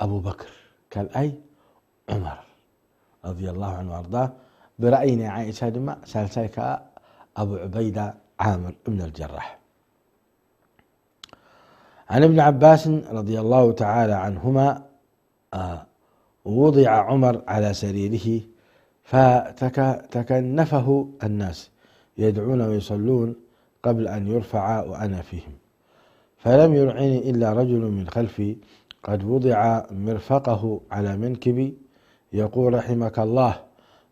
ኣቡበክር፣ ካልኣይ ዑመር ረዲየላሁ ዐንሁ ወኣርዳ፣ ብራእይ ናይ ዓኢሻ ድማ ሳልሳይ ከኣ ኣቡ ዑበይዳ عامر بن الجراح. عن ابن عباس رضي الله تعالى عنهما، آه، وضع عمر على سريره فتكنفه الناس يدعون ويصلون قبل أن يرفع وأنا فيهم، فلم يرعني إلا رجل من خلفي قد وضع مرفقه على منكبي يقول: رحمك الله،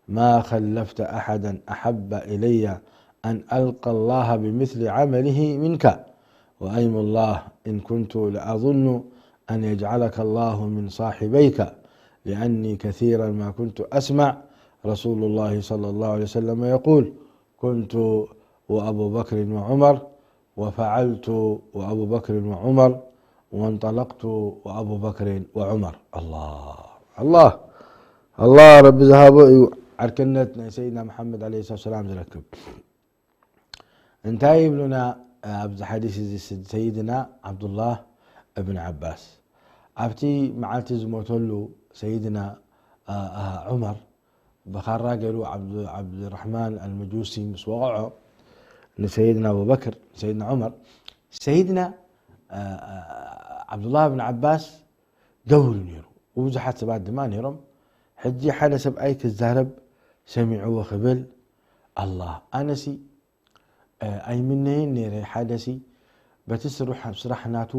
ما خلفت أحدا أحب إلي أن ألقى الله بمثل عمله منك، وأيم الله إن كنت لأظن أن يجعلك الله من صاحبيك، لأني كثيرا ما كنت أسمع رسول الله صلى الله عليه وسلم يقول: كنت وأبو بكر وعمر، وفعلت وأبو بكر وعمر، وانطلقت وأبو بكر وعمر. الله، الله، الله رب ዝሃቦ እዩ ዓርከነት ናይ ሰይድና መሓመድ ዓለይሂ ሰላቱ ወሰላም ዝረክብ። እንታይ ይብሉና ኣብዚ ሓዲስ እዚ ሰይድና ዓብዱላህ እብን ዓባስ? ኣብቲ መዓልቲ ዝሞተሉ ሰይድና፣ አ፣ አ፣ ዑመር ብኻራ ገይሩ ዓብዱ-፣ ዓብዱራሕማን ኣልመጁሲ ምስ ወቕዖ ንሰይድና ኣቡበክር፣ ንሰይድና ዑመር፣ ሰይድና፣ አ፣ አ፣ ዓብዱላህ ብን ዓባስ ደው ኢሉ ነይሩ። ብዙሓት ሰባት ድማ ነይሮም። ሕጂ ሓደ ሰብኣይ ክዛረብ ሰሚዕዎ ክብል፣ ኣላህ፣ ኣነሲ፣ አ፣ ኣይምነይን ነይረ፣ ሓደሲ በቲ ስሩሕ-፣ ስራሕ ናቱ፣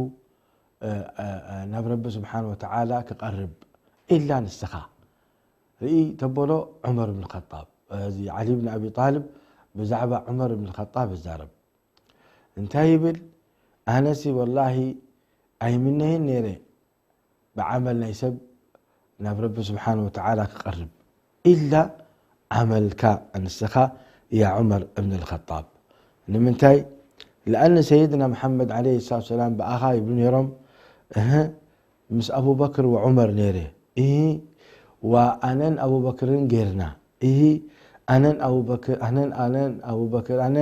አ፣ አ፣ አ፣ ናብ ረቢ ስብሓን ወተዓላ ክቐርብ፣ ኢላ ንስኻ ርኢ ተበሎ ዑመር ብን ኸጣብ፣ እዚ ዓሊ ብን ኣቢ ጣልብ ብዛዕባ ዑመር ብን ኸጣብ ይዛረብ። እንታይ ይብል? ኣነሲ ወላሂ ኣይምነይን ነይረ ብዓመል ናይ ሰብ ናብ ረቢ ስብሓን ወተዓላ ክቐርብ፣ ኢላ ዓመልካ ንስኻ ያ ዑመር እብን ልኸጣብ። ንምንታይ? ለኣን ሰይድና መሓመድ ዓለይሂ ሰላቱ ሰላም ብኣኻ ይብሉ ነይሮም፣ እህ፣ ምስ ኣቡበክር ወዑመር ነይረ። እሂ፣ ወኣነን ኣቡበክርን ጌርና። እሂ፣ ኣነን ኣቡበክር፣ ኣነን፣ ኣነን ኣቡበክር፣ ኣነ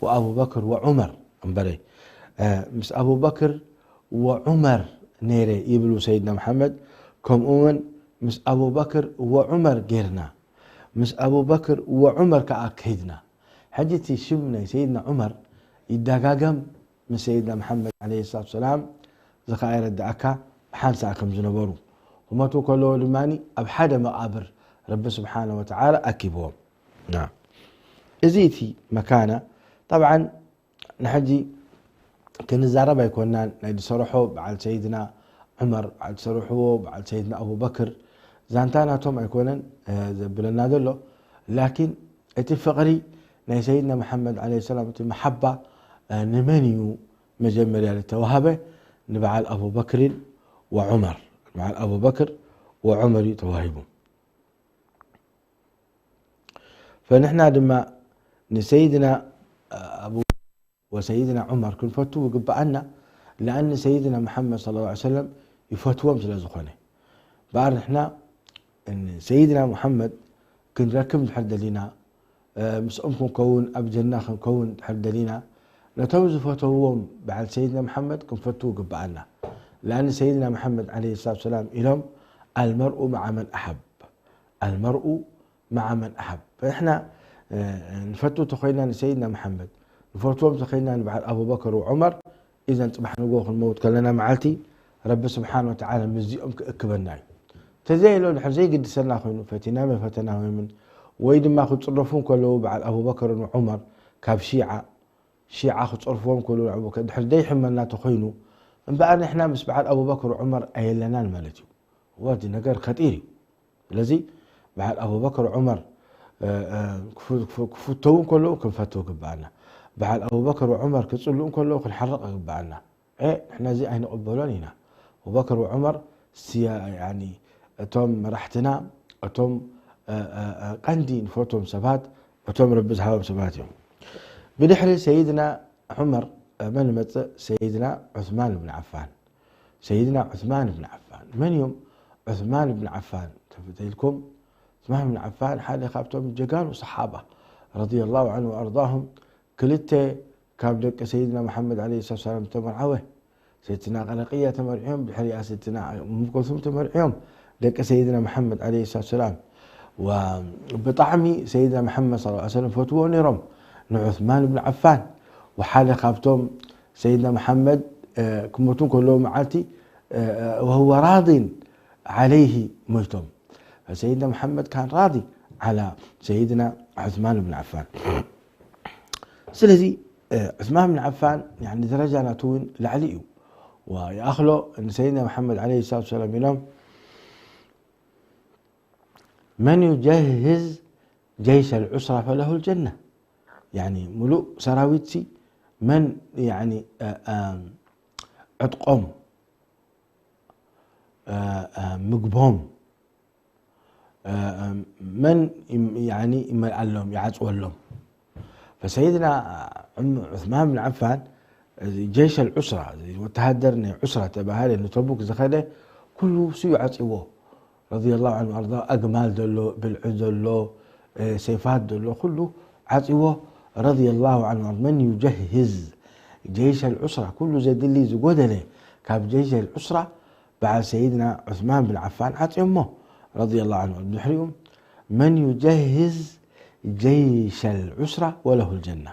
ወኣቡበክር ወዑመር እምበረ። እ፣ ምስ ኣቡበክር ወዑመር ነይረ ይብሉ ሰይድና መሓመድ። ከምኡ እውን ምስ ኣቡበክር ወዑመር ጌርና። ምስ ኣቡበክር ወዑመር ከኣ ከይድና። ሕጂ እቲ ሽም ናይ ሰይድና ዑመር ይደጋገም። ምስ ሰይድና መሓመድ ዓለይሂ ሰላቱ ሰላም ዝኸኣ የረድኣካ፣ ብሓንሳእ ከም ዝነበሩ። ክመቱ ከለዎ ድማ ኣብ ሓደ መቓብር ረቢ ስብሓነ ወተዓላ ኣኪብዎም። ና። እዚ እቲ መካና፣ ጠብዓን ንሕጂ ክንዛረብ ኣይኮናን፣ ናይ ዝሰርሖ በዓል ሰይድና ዑመር፣ በዓል ዝሰርሕዎ በዓል ሰይድና ኣቡበክር፣ ዛንታ ናቶም ኣይኮነን፣ እ፣ ዘብለና ዘሎ። ላኪን እቲ ፍቕሪ ናይ ሰይድና መሓመድ ዓለይሂ ሰላም፣ እቲ መሓባ፣ እ፣ ንመን እዩ መጀመርያ ዝተዋህበ? ንበዓል ኣቡበክርን ወዑመር። ንበዓል ኣቡበክር ወዑመር እዩ ተዋሂቡ። ፈንሕና ድማ ንሰይድና ኣቡ ወሰይድና ዑመር ክንፈቱ ይግብኣና። ለኣን ሰይድና መሓመድ ሰለላሁ ዐለይሂ ወሰለም ይፈትዎም ስለ ዝኾነ። በኣር ንሕና ሰይድና መሓመድ ክንረክብ እንድሕር ደሊና፣ እ፣ ምስኦም ክንከውን፣ ኣብ ጀና ክንከውን እንድሕር ደሊና፣ ነቶም ዝፈተውዎም በዓል ሰይድና መሓመድ ክንፈቱ ይግብኣና። ለኣን ሰይድና መሓመድ ዓለይሂ ሰላቱ ሰላም ኢሎም፣ "ኣልመርኡ መዓ መን ኣሓብ፣ ኣልመርኡ መዓ መን ኣሓብ።" ንሕና፣ እ፣ ንፈቱ ተኾይና ንሰይድና መሓመድ፣ ንፈትዎም ተኾይና ንበዓል ኣቡበከር ወዑመር፣ ኢዘን ጽባሕ ንግሆ ክንመውት ከለና መዓልቲ፣ ረቢ ስብሓን ወተዓላ ምስዚኦም ክእክበና እዩ። ተዘይሎ ድሕር ዘይግድሰና ኮይኑ፣ ፈቲናም ፈተናሆምን፣ ወይ ድማ ክጽረፉ እንከለዉ በዓል ኣቡበከርን ዑመር ካብ ሺዓ፣ ሺዓ ክጸርፍዎም ከለዉ ንኣቡበከር ድሕር ዘይሕመና ተኾይኑ፣ እምበኣር ንሕና ምስ በዓል ኣቡበከር ዑመር ኣየለናን ማለት እዩ። ወዲ ነገር ከጢር እዩ። ስለዚ በዓል ኣቡበከር ዑመር፣ እ፣ እ፣ ክፉ-፣ ክፉ-፣ ክፍተዉ እንከለዉ ክንፈትው ግብኣና። በዓል ኣቡበከር ዑመር ክጽልኡ እንከለዉ ክንሓርቕ ግብኣና። እ፣ ንሕና እዚ ኣይንቕበሎን ኢና። ኣቡበከር ወዑመር ስያ-፣ ያኒ፣ እቶም መራሕትና፣ እቶም፣ እ፣ እ፣ እ፣ ቀንዲ ንፈትዎም ሰባት፣ እቶም ረቢ ዝሃቦም ሰባት እዮም። ብድሕሪ ሰይድና ዑመር፣ እ፣ መን ይመጽእ? ሰይድና ዑስማን ብን ዓፋን። ሰይድና ዑስማን ብን ዓፋን። መን እዮም ዑስማን ብን ዓፋን? ተፈተልኩም፣ ዑስማን ብን ዓፋን ሓደ ካብቶም ጀጋኑ ሰሓባ ረዲየላሁ ዐንሁ ወኣርዳሁም፣ ክልተ ካብ ደቂ ሰይድና መሓመድ ዓለይሂ ሰላቱ ሰላም ዝተመርዓወ፣ ሰይድና ቀረቅያ ተመርዕዮም፣ ድሕሪኣ ሰይድና ኡም ኩልሱም ተመርዕዮም፣ ደቂ ሰይድና መሓመድ ዓለይሂ ሰላቱ ሰላም። ወ-፣ ብጣዕሚ ሰይድና መሓመድ ሰለላሁ ዐለይሂ ወሰለም ፈትዎ ነይሮም ንዑስማን ብን ዓፋን። ወሓደ ካብቶም ሰይድና መሓመድ ክሞቱ ከለዉ መዓልቲ ወህወ ራዲን ዓለይሂ ሞይቶም። ሰይድና መሓመድ ካን ራዲ ዓላ ሰይድና ዑስማን ብን ዓፋን። ስለዚ ዑስማን ብን ዓፋን ደረጃ ናቱ እውን ላዕሊ እዩ። ወይኣኽሎ ንሰይድና መሓመድ ዓለይሂ ሰላቱ ሰላም ኢሎም መን ዩጀህዝ ጀይሸ ልዑስራ ፈለሁ ልጀና። ሙሉእ ሰራዊትሲ መን ዕጥቆም ምግቦም መን ይመልኣሎም ይዓፅወሎም። ፈሰይድና ዑስማን ብን ዓፋን ጀይሸ ልዑስራ ወተሃደር ናይ ዑስራ ተባሃለ ንተቡክ ዝኸደ ኩሉ ስዩ ዓፅዎ። ረዲየላሁ ዐንሁ ወአርዳ ኣግማል ዘሎ ብልዒ ዘሎ ሰይፋት ዘሎ ኩሉ ዓፅዎ። ረዲየላሁ ዐንሁ ወአርዳ መን ዩጀህዝ ጀይሸ ልዑስራ ኩሉ ዘድሊ ዝጎደለ ካብ ጀይሸ ልዑስራ በዓል ሰይድና ዑስማን ብን ዓፋን ዓፅዮሞ። ረዲየላሁ ዐንሁ ድሕሪኡ መን ዩጀህዝ ጀይሸ ልዑስራ ወለሁ ልጀና።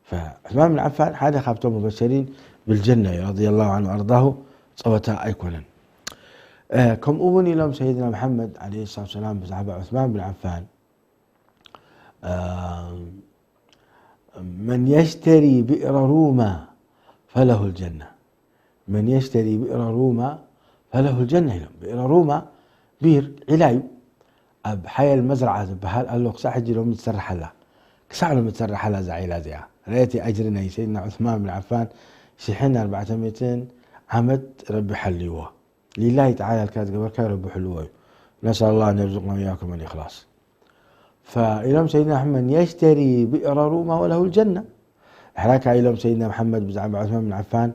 ፈዑስማን ብን ዓፋን ሓደ ካብቶም ሙበሸሪን ብልጀና እዩ ረዲየላሁ ዐንሁ ወአርዳሁ። ፀወታ ኣይኮነን። ከምኡ እውን ኢሎም ሰይድና መሓመድ ዓለይሂ ሰላቱ ሰላም ብዛዕባ ዑስማን ብን ዓፋን መን የሽተሪ ብእረ ሩማ ፈለሁ ልጀና። መን የሽተሪ ብእረ ሩማ ፈለሁ ልጀና ኢሎም። ብእረ ሩማ ቢር ዒላ እዩ። ኣብ ሓየል መዝርዓ ዝበሃል ኣሎ። ክሳዕ ሕጂ ሎሚ ትሰርሓላ። ክሳዕ ሎሚ ትሰርሓላ እዛ ዒላ እዚኣ። ርኣየቲ ኣጅሪ ናይ ሰይድና ዑስማን ብን ዓፋን ሽሕን ኣርባዕተ ሚእትን ዓመት ረቢ ሓልይዎ። ሊላሂ ተዓላ ኢልካ ዝገበርካዮ ረቢ ሕልዎ እዩ። ነስኣል ላህ ኣን የርዙቅና ወኢያኩም ኣልኢኽላስ። ፈኢሎም ሰይድና ኣሕመድ የሽተሪ ብእረ ሩማ ወለሁ ልጀና። ድሕራካ ኢሎም ሰይድና መሓመድ ብዛዕባ ዑስማን ብን ዓፋን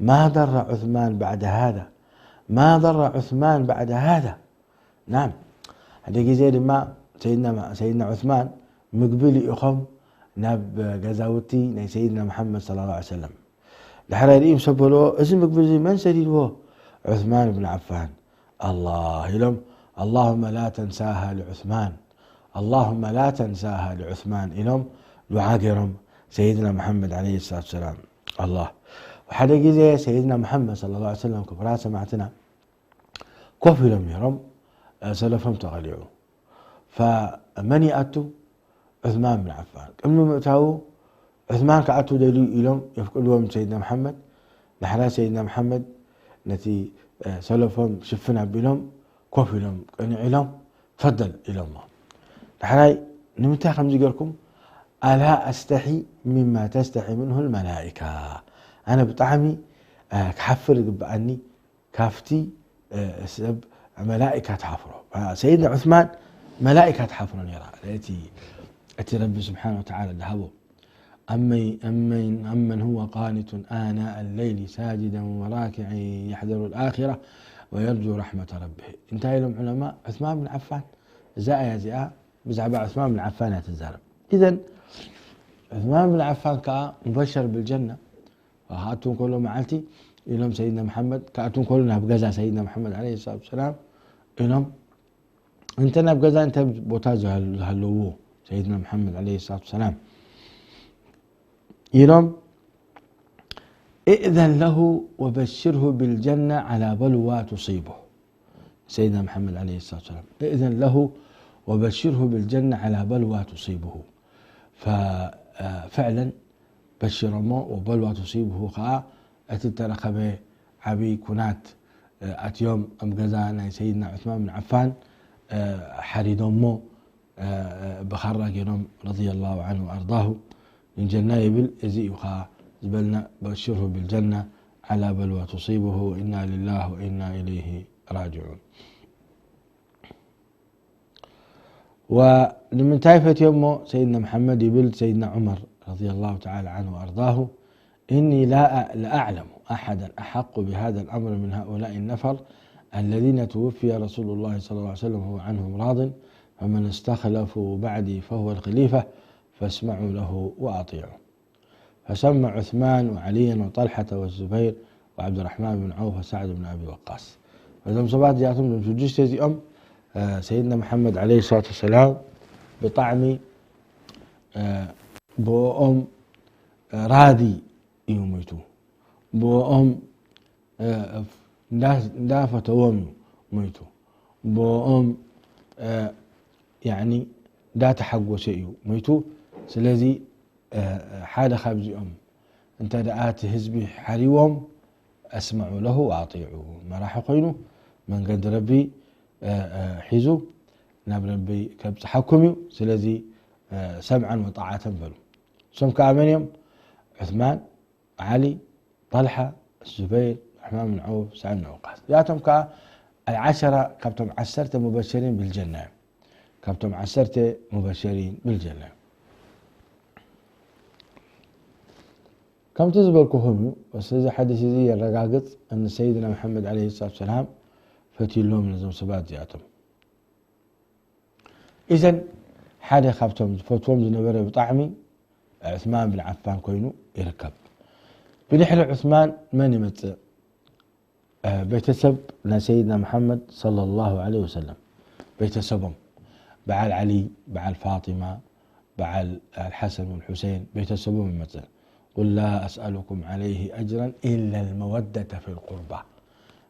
ማ ضر عثمان بعد هذا ما ضر عثمان بعد هذا. ናም ሓደ ግዜ ድማ ሰይድና ዑስማን ምግቢ ልኢኾም ናብ ገዛውቲ ናይ ሰይድና መሓመድ ሰለላሁ ዐለይሂ ወሰለም። ዳሕራይ ርእዮም ሰብ በልዎ፣ እዚ ምግቢ እዚ መን ሰዲድዎ? ዑስማን ብን ዓፋን። ኣላህ ኢሎም ኣላሁመ ላ ተንሳሃ ልዑስማን ኣላሁመ ላ ተንሳሃ ልዑስማን ኢሎም ዱዓ ገይሮም ሰይድና መሓመድ ዓለይሂ ሰላቱ ሰላም። ኣላህ ሓደ ግዜ ሰይድና መሓመድ ሰለላሁ ዐለይሂ ወሰለም ክቡራት ሰማዕትና ኮፍ ኢሎም ነይሮም። ሰለፎም ተቐሊዑ። ፈመን ይኣቱ? ዑስማን ብን ዓፋን። ቅድሚ ምእታዉ ዑስማን ክኣቱ ደልዩ ኢሎም የፍቅድዎም ሰይድና መሓመድ። ዳሕራይ ሰይድና መሓመድ ነቲ ሰለፎም ሽፍን ኣቢሎም ኮፍ ኢሎም ቅንዕ ኢሎም ፈደል ኢሎሞ። ዳሕራይ ንምንታይ ከምዚ ገርኩም? ኣላ ኣስተሒ ሚማ ተስተሒ ምንሁ ልመላኢካ። ኣነ ብጣዕሚ ክሓፍር ይግብኣኒ ካብቲ ሰብ መላኢካ ትሓፍሮ። ሰይድና ዑስማን መላኢካ ትሓፍሮ ነይራ። እቲ ረቢ ስብሓን ወተዓላ ዝሃቦ أمن هو قانت آناء الليل ساجدا وراكعا يحذر الآخرة ويرجو رحمة ربه. እንታይ ኢሎም ዑለማ? ዑስማን ብን ዓፋን። እዛ ኣያ እዚኣ ብዛዕባ ዑስማን ብን ዓፋን እያ ትዛረብ። ኢዘን ዑስማን ብን ዓፋን ከዓ ሙበሸር ብልጀና። ክኣቱ እንከሎ መዓልቲ ኢሎም ሰይድና መሓመድ ክኣቱ እንከሎ ናብ ገዛ ሰይድና መሓመድ ዓለይሂ ሰላቱ ወሰላም ኢሎም እንተ ናብ ገዛ እንተ ቦታ ዝሃለዎ ሰይድና መሓመድ ዓለይሂ ሰላቱ ወሰላም ኢሎም ائذن له وبشره بالجنة على بلوى تصيبه. ሰይድና መሓመድ ዓለይሂ ሰላቱ ወሰላም ائذن له وبشره بالجنة على بلوى تصيبه. ፈዕለን በሽሮሞ ወበልዋ ቱሲብሁ ከዓ እቲ እተረኸበ ዓብዪ ኩናት ኣትዮም ኣብ ገዛ ናይ ሰይድና ዑስማን ብን ዓፋን ሓሪዶሞ ብኻራ ገይሮም ረዲየላሁ ዓንሁ ወኣርዳሁ ንጀና ይብል። እዚ እዩ ከዓ ዝበልና በሽርሁ ብልጀና ዓላ በልዋ ቱሲብሁ ወኢና ሊላህ ወኢና ኢለይህ ራጅዑን። ونمنتاي فتيمو سيدنا محمد يبل سيدنا عمر رضي الله تعالى عنه وأرضاه: إني لا أ-، لأعلم أحدا أحق بهذا الأمر من هؤلاء النفر الذين توفي رسول الله صلى الله عليه وسلم وهو عنهم راض، فمن استخلفوا بعدي فهو الخليفة، فاسمعوا له وأطيعوا. فسمى عثمان وعليا وطلحة والزبير وعبد الرحمن بن عوف وسعد بن أبي وقاص. እዞም ሰባት እዚኣቶም እዞም ሽዱሽተ እዚኦም ሰይድና መሓመድ ዓለይሂ ሰላቱ ወሰላም ብጣዕሚ ብኦም ራዲ እዩ ሞይቱ። ብኦም እንዳፈተዎም እዩ ሞይቱ። ብኦም እንዳተሓጎሰ እዩ ሞይቱ። ስለዚ ሓደ ካብዚኦም እንተ ደኣ እቲ ህዝቢ ሓሪዎም ኣስምዑ ለሁ ወኣጢዑ፣ መራሒ ኮይኑ መንገዲ ረቢ ሒዙ ናብ ረቢ ከብጽሓኩም እዩ። ስለዚ ሰምዐን ወጣዓተን በሉ። እሶም ከኣ መን እዮም? ዑስማን፣ ዓሊ፣ ጣልሓ፣ ዙበይር፣ ዑስማን ብን ዐውፍ፣ ሳዕድ ብን ዐቢ ወቃስ። እዚኣቶም ከኣ ኣልዓሸራ ካብቶም ዓሰርተ ሙበሸሪን ብልጀና እዮም። ካብቶም ዓሰርተ ሙበሸሪን ብልጀና እዮም። ከምቲ ዝበልኩኹም እዩ፣ እዚ ሓዲስ እዚ የረጋግጽ፣ እን ሰይድና መሓመድ ዓለይሂ ሰላቱ ሰላም ፈትዩሎም ነዞም ሰባት እዚኣቶም። ኢዘን ሓደ ካብቶም ዝፈትዎም ዝነበረ ብጣዕሚ ዑስማን ብን ዓፋን ኮይኑ ይርከብ። ብድሕሪ ዑስማን መን ይመጽእ? ቤተሰብ ናይ ሰይድና መሓመድ ሰለላሁ ዐለይሂ ወሰለም ቤተሰቦም በዓል ዓሊ፣ በዓል ፋጢማ፣ በዓል ኣልሓሰን ወልሑሴን ቤተሰቦም ይመጽእ። ቁል ላ ኣስኣሉኩም ዐለይሂ ኣጅራን ኢላ ልመወደተ ፊ ልቁርባ።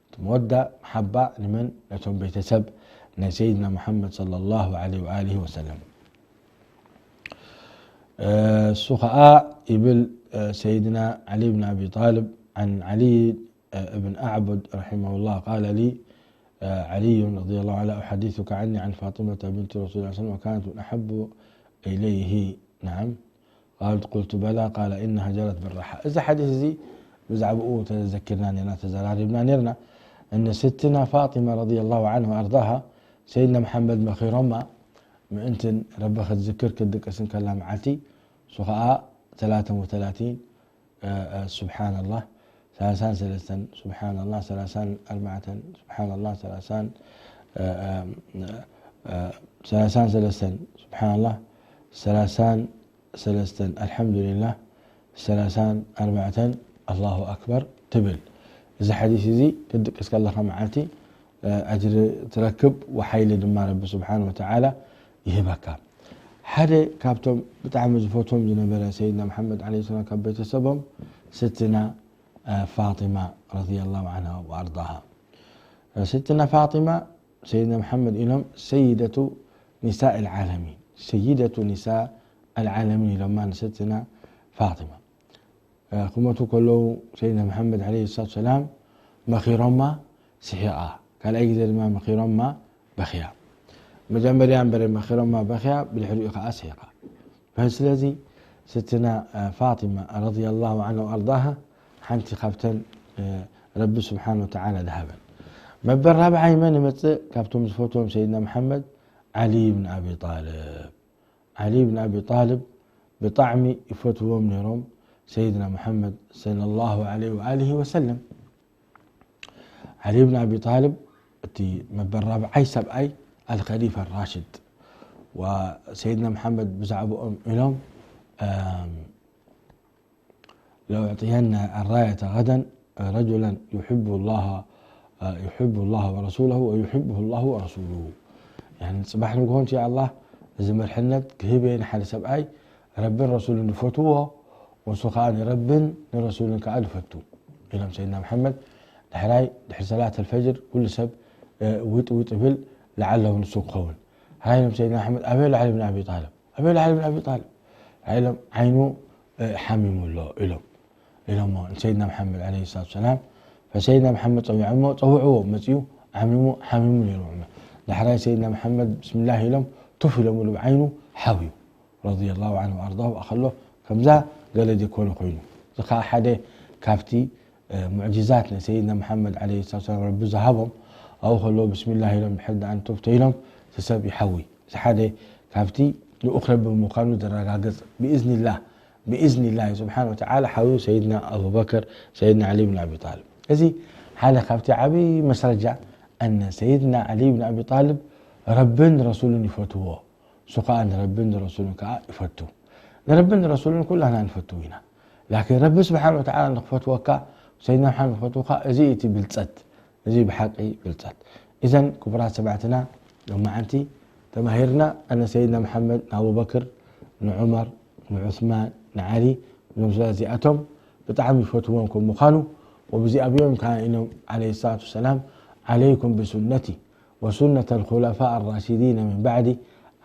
እቲ መወዳ መሓባ ንመን? ነቶም ቤተሰብ ናይ ሰይድና መሓመድ ሰለላሁ ዐለይሂ ወኣሊሂ ወሰለም። እሱ ኸኣ ይብል ሰይድና ዓሊ ብን ኣቢ ጣልብ عن علي بن أعبد رحمه الله قال لي علي رضي الله عنه: أحدثك عني عن فاطمة بنت رسول الله صلى الله عليه وسلم وكانت من أحب إليه. نعم. قالت: قلت: بلى. قال: إنها جرت بالرحى. እዚ ሓዲስ እዚ ብዛዕባኡ ተዘኪርና ነርና፣ ተዘራሪብና ነርና። እነ ስትና ፋጢማ ረዲየላሁ ዐንሃ ወኣርዳሃ ሰይድና መሓመድ መኺሮማ ምእንትን ረቢ ክትዝክር ክትድቅስን ከላ መዓልቲ፣ እሱ ኸኣ ሰላተን ወተላቲን፣ እ፣ እ፣ ሱብሓነላህ፣ ሰላሳን ሰለስተን፣ ሱብሓነላህ፣ ሰላሳን ኣርባዕተን፣ ሱብሓነላህ፣ ሰላሳን፣ እ፣ እ፣ እ፣ ሰላሳን ሰለስተን፣ ሱብሓነላህ፣ ሰላሳን ሰለስተን፣ ኣልሓምዱሊላህ፣ ሰላሳን ኣርባዕተን፣ ኣላሁ ኣክበር ትብል። እዚ ሓዲስ እዚ ክትድቅስ ከለኻ መዓልቲ፣ እ፣ ኣጅሪ ትረክብ፣ ወሓይሊ ድማ ረቢ ስብሓነ ወተዓላ ይህበካ። ሓደ ካብቶም ብጣዕሚ ዝፈትዎም ዝነበረ ሰይድና መሓመድ ዓለይሂ ሰላም ካብ ቤተሰቦም ስትና፣ እ፣ ፋጢማ ረዲየላሁ ዐንሃ ወኣርዳሃ። እ፣ ስትና ፋጢማ ሰይድና መሓመድ ኢሎም ሰይደቱ ኒሳእ ልዓለሚን፣ ሰይደቱ ኒሳእ ኣልዓለሚን ኢሎማ ንሰትና ፋጢማ። እ፣ ክሞቱ ከለዉ ሰይድና መሓመድ ዓለይሂ ሰላቱ ሰላም መኺሮማ ስሒቓ፣ ካልኣይ ግዜ ድማ መኺሮማ በኽያ። መጀመርያ እምበረ መኺሮማ በኽያ፣ ብድሕሪኡ ኸዓ ስሒቓ። ስለዚ ስትና፣ እ፣ ፋጢማ ረዲየላሁ ዐንሃ ወኣርዳሃ ሓንቲ ካብተን፣ እ፣ ረቢ ስብሓነ ወተዓላ ዝሃበን። መበል ራብዓይ መን ይመጽእ? ካብቶም ዝፈትዎም ሰይድና መሓመድ፣ ዓሊ ብን ኣቢ ጣልብ። ዓሊ ብን ኣቢ ጣልብ ብጣዕሚ ይፈትዎም ነይሮም ሰይድና መሓመድ ሰለላሁ ዐለይሂ ወኣሊሂ ወሰለም። ዓሊ ብን ኣቢ ጣልብ እቲ መበል ራብዓይ ሰብኣይ ኣልኸሊፋ ራሽድ፣ ወሰይድና መሓመድ ብዛዕባኦም ኢሎም፣ እም፣ ለኡዕጥየነ ኣራየተ ገደን ረጁለን ዩሕቡ ላሃ፣ ዩሕቡ ላሃ ወረሱለሁ ወዩሕቡሁ ላሁ ወረሱሉሁ። ያኒ፣ ጽባሕ ንግሆ እንሻ ኣላህ እዚ መርሕነት ክህበ ንሓደ ሰብኣይ ረብን ረሱልን ዝፈትዎ፣ ወሱ ኸዓ ንረብን ንረሱልን ከኣ ዝፈቱ ኢሎም ሰይድና መሓመድ። ዳሕራይ ድሕሪ ሰላት ኣልፈጅር ኩሉ ሰብ፣ እ፣ ውጥ ውጥ ይብል፣ ለዓለሁ ንሱ ክኸውን። ዳሕራይ ኢሎም ሰይድና መሓመድ፣ ኣበይ ኣሎ ዓሊ ብን ኣቢ ጣልብ? ኣበይ ኣሎ ዓሊ ብን ኣቢ ጣልብ? ዳሕራይ ኢሎም ዓይኑ፣ እ፣ ሓሚሙ ኣሎ ኢሎም። ኢሎሞ ንሰይድና መሓመድ ዓለይሂ ሰላቱ ሰላም። ፈሰይድና መሓመድ ጸዊዖሞ፣ ጸውዕዎ፣ መጺኡ ዓሚሙ፣ ሓሚሙ ነይሩ። ዳሕራይ ሰይድና መሓመድ ብስምላህ ኢሎም ቱፍ ኢሎምሉ፣ ብዓይኑ ሓውዩ። ረዲየላሁ ዐንሁ ወኣርዳሁ ከሎ ከምዛ ገለ ዘይኮነ ኮይኑ። እዚ ኸዓ ሓደ ካብቲ፣ እ፣ ሙዕጅዛት ናይ ሰይድና መሓመድ ዓለይሂ ሰላቱ ሰላም ረቢ ዝሃቦም፣ ኣብኡ ከለዉ ብስሚላህ ኢሎም ድሕሪ ደኣ ንቱፍ ተኢሎም፣ እቲ ሰብ ይሓዊ። እዚ ሓደ ካብቲ ልኡኽ ረቢ ምዃኑ ዘረጋግጽ ብኢዝኒላህ፣ ብኢዝኒላህ ስብሓነ ወተዓላ ሓውዩ ሰይድና ኣቡበክር፣ ሰይድና ዓሊ ብን ኣቢ ጣልብ። እዚ ሓደ ካብቲ ዓብዪ መስረጃ ኣነ ሰይድና ዓሊ ብን ኣቢ ጣልብ ረብን ረሱልን ይፈትዎ። እሱ ኸዓ ንረብን ንረሱልን ከኣ ይፈቱ። ንረብን ንረሱልን ኩላህና ንፈቱ ኢና። ላኪን ረቢ ስብሓነ ወተዓላ ንኽፈትወካ፣ ሰይድና መሓመድ ንኽፈትወካ፣ እዚ እዩ እቲ ብልጸት፣ እዚ ብሓቂ ብልጸት። ኢዘን ክቡራት ሰማዕትና፣ ሎማዓንቲ ተማሂርና፣ ኣነ ሰይድና መሓመድ ንኣቡበክር፣ ንዑመር፣ ንዑስማን፣ ንዓሊ እዞም ሰባት እዚኣቶም ብጣዕሚ ይፈትዎም ከም ምዃኑ፣ ወብዚኣ ኣብዮም ከኣ ኢሎም ዓለይሂ ሰላቱ ወሰላም፣ "ዓለይኩም ብሱነቲ ወሱነተ ልኹለፋእ ኣራሺዲነ ምን ባዕዲ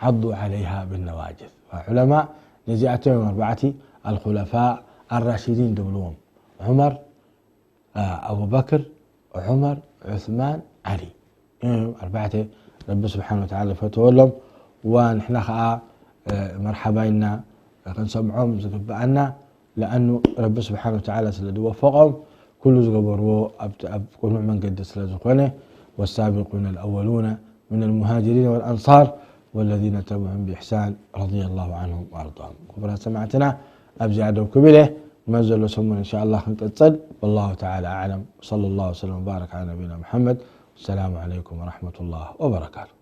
ዓዱ ዓለይሃ ብነዋጅዝ." ዑለማ ነዚኣቶም እዮም ኣርባዕቲ ኣልኹለፋእ ኣራሺዲን ዝብልዎም፣ ዑመር፣ ኣቡበክር፣ ዑመር፣ ዑስማን፣ ዓሊ እዮም ኣርባዕተ ረቢ ስብሓን ወተዓላ ዝፈተወሎም። ወንሕና ኸዓ መርሓባ ኢልና ክንሰምዖም ዝግብኣና፣ ለኣኑ ረቢ ስብሓን ወተዓላ ስለ ዝወፈቖም፣ ኩሉ ዝገበርዎ ኣብ ቅኑዕ መንገዲ ስለ ዝኾነ፣ ወሳቢቁን ኣልኣወሉነ ምን ኣልሙሃጅሪን ወልኣንሳር ወለዚነ ተብዑሁም ብኢሕሳን ረዲየላሁ ዓንሁም ወኣርዳሁም። ክቡራት ሰማዕትና፣ ኣብዚኣ ደው ክብል እየ። መን ዘሎ ሰሙን እንሻኣላህ ክንቅጽል። ወላሁ ተዓላ ኣዕለም። ወሰለላሁ ወሰለም ወባረክ ዓላ ነቢና ሙሐመድ። ወሰላሙ ዓለይኩም ወረሕመቱላህ ወበረካቱ።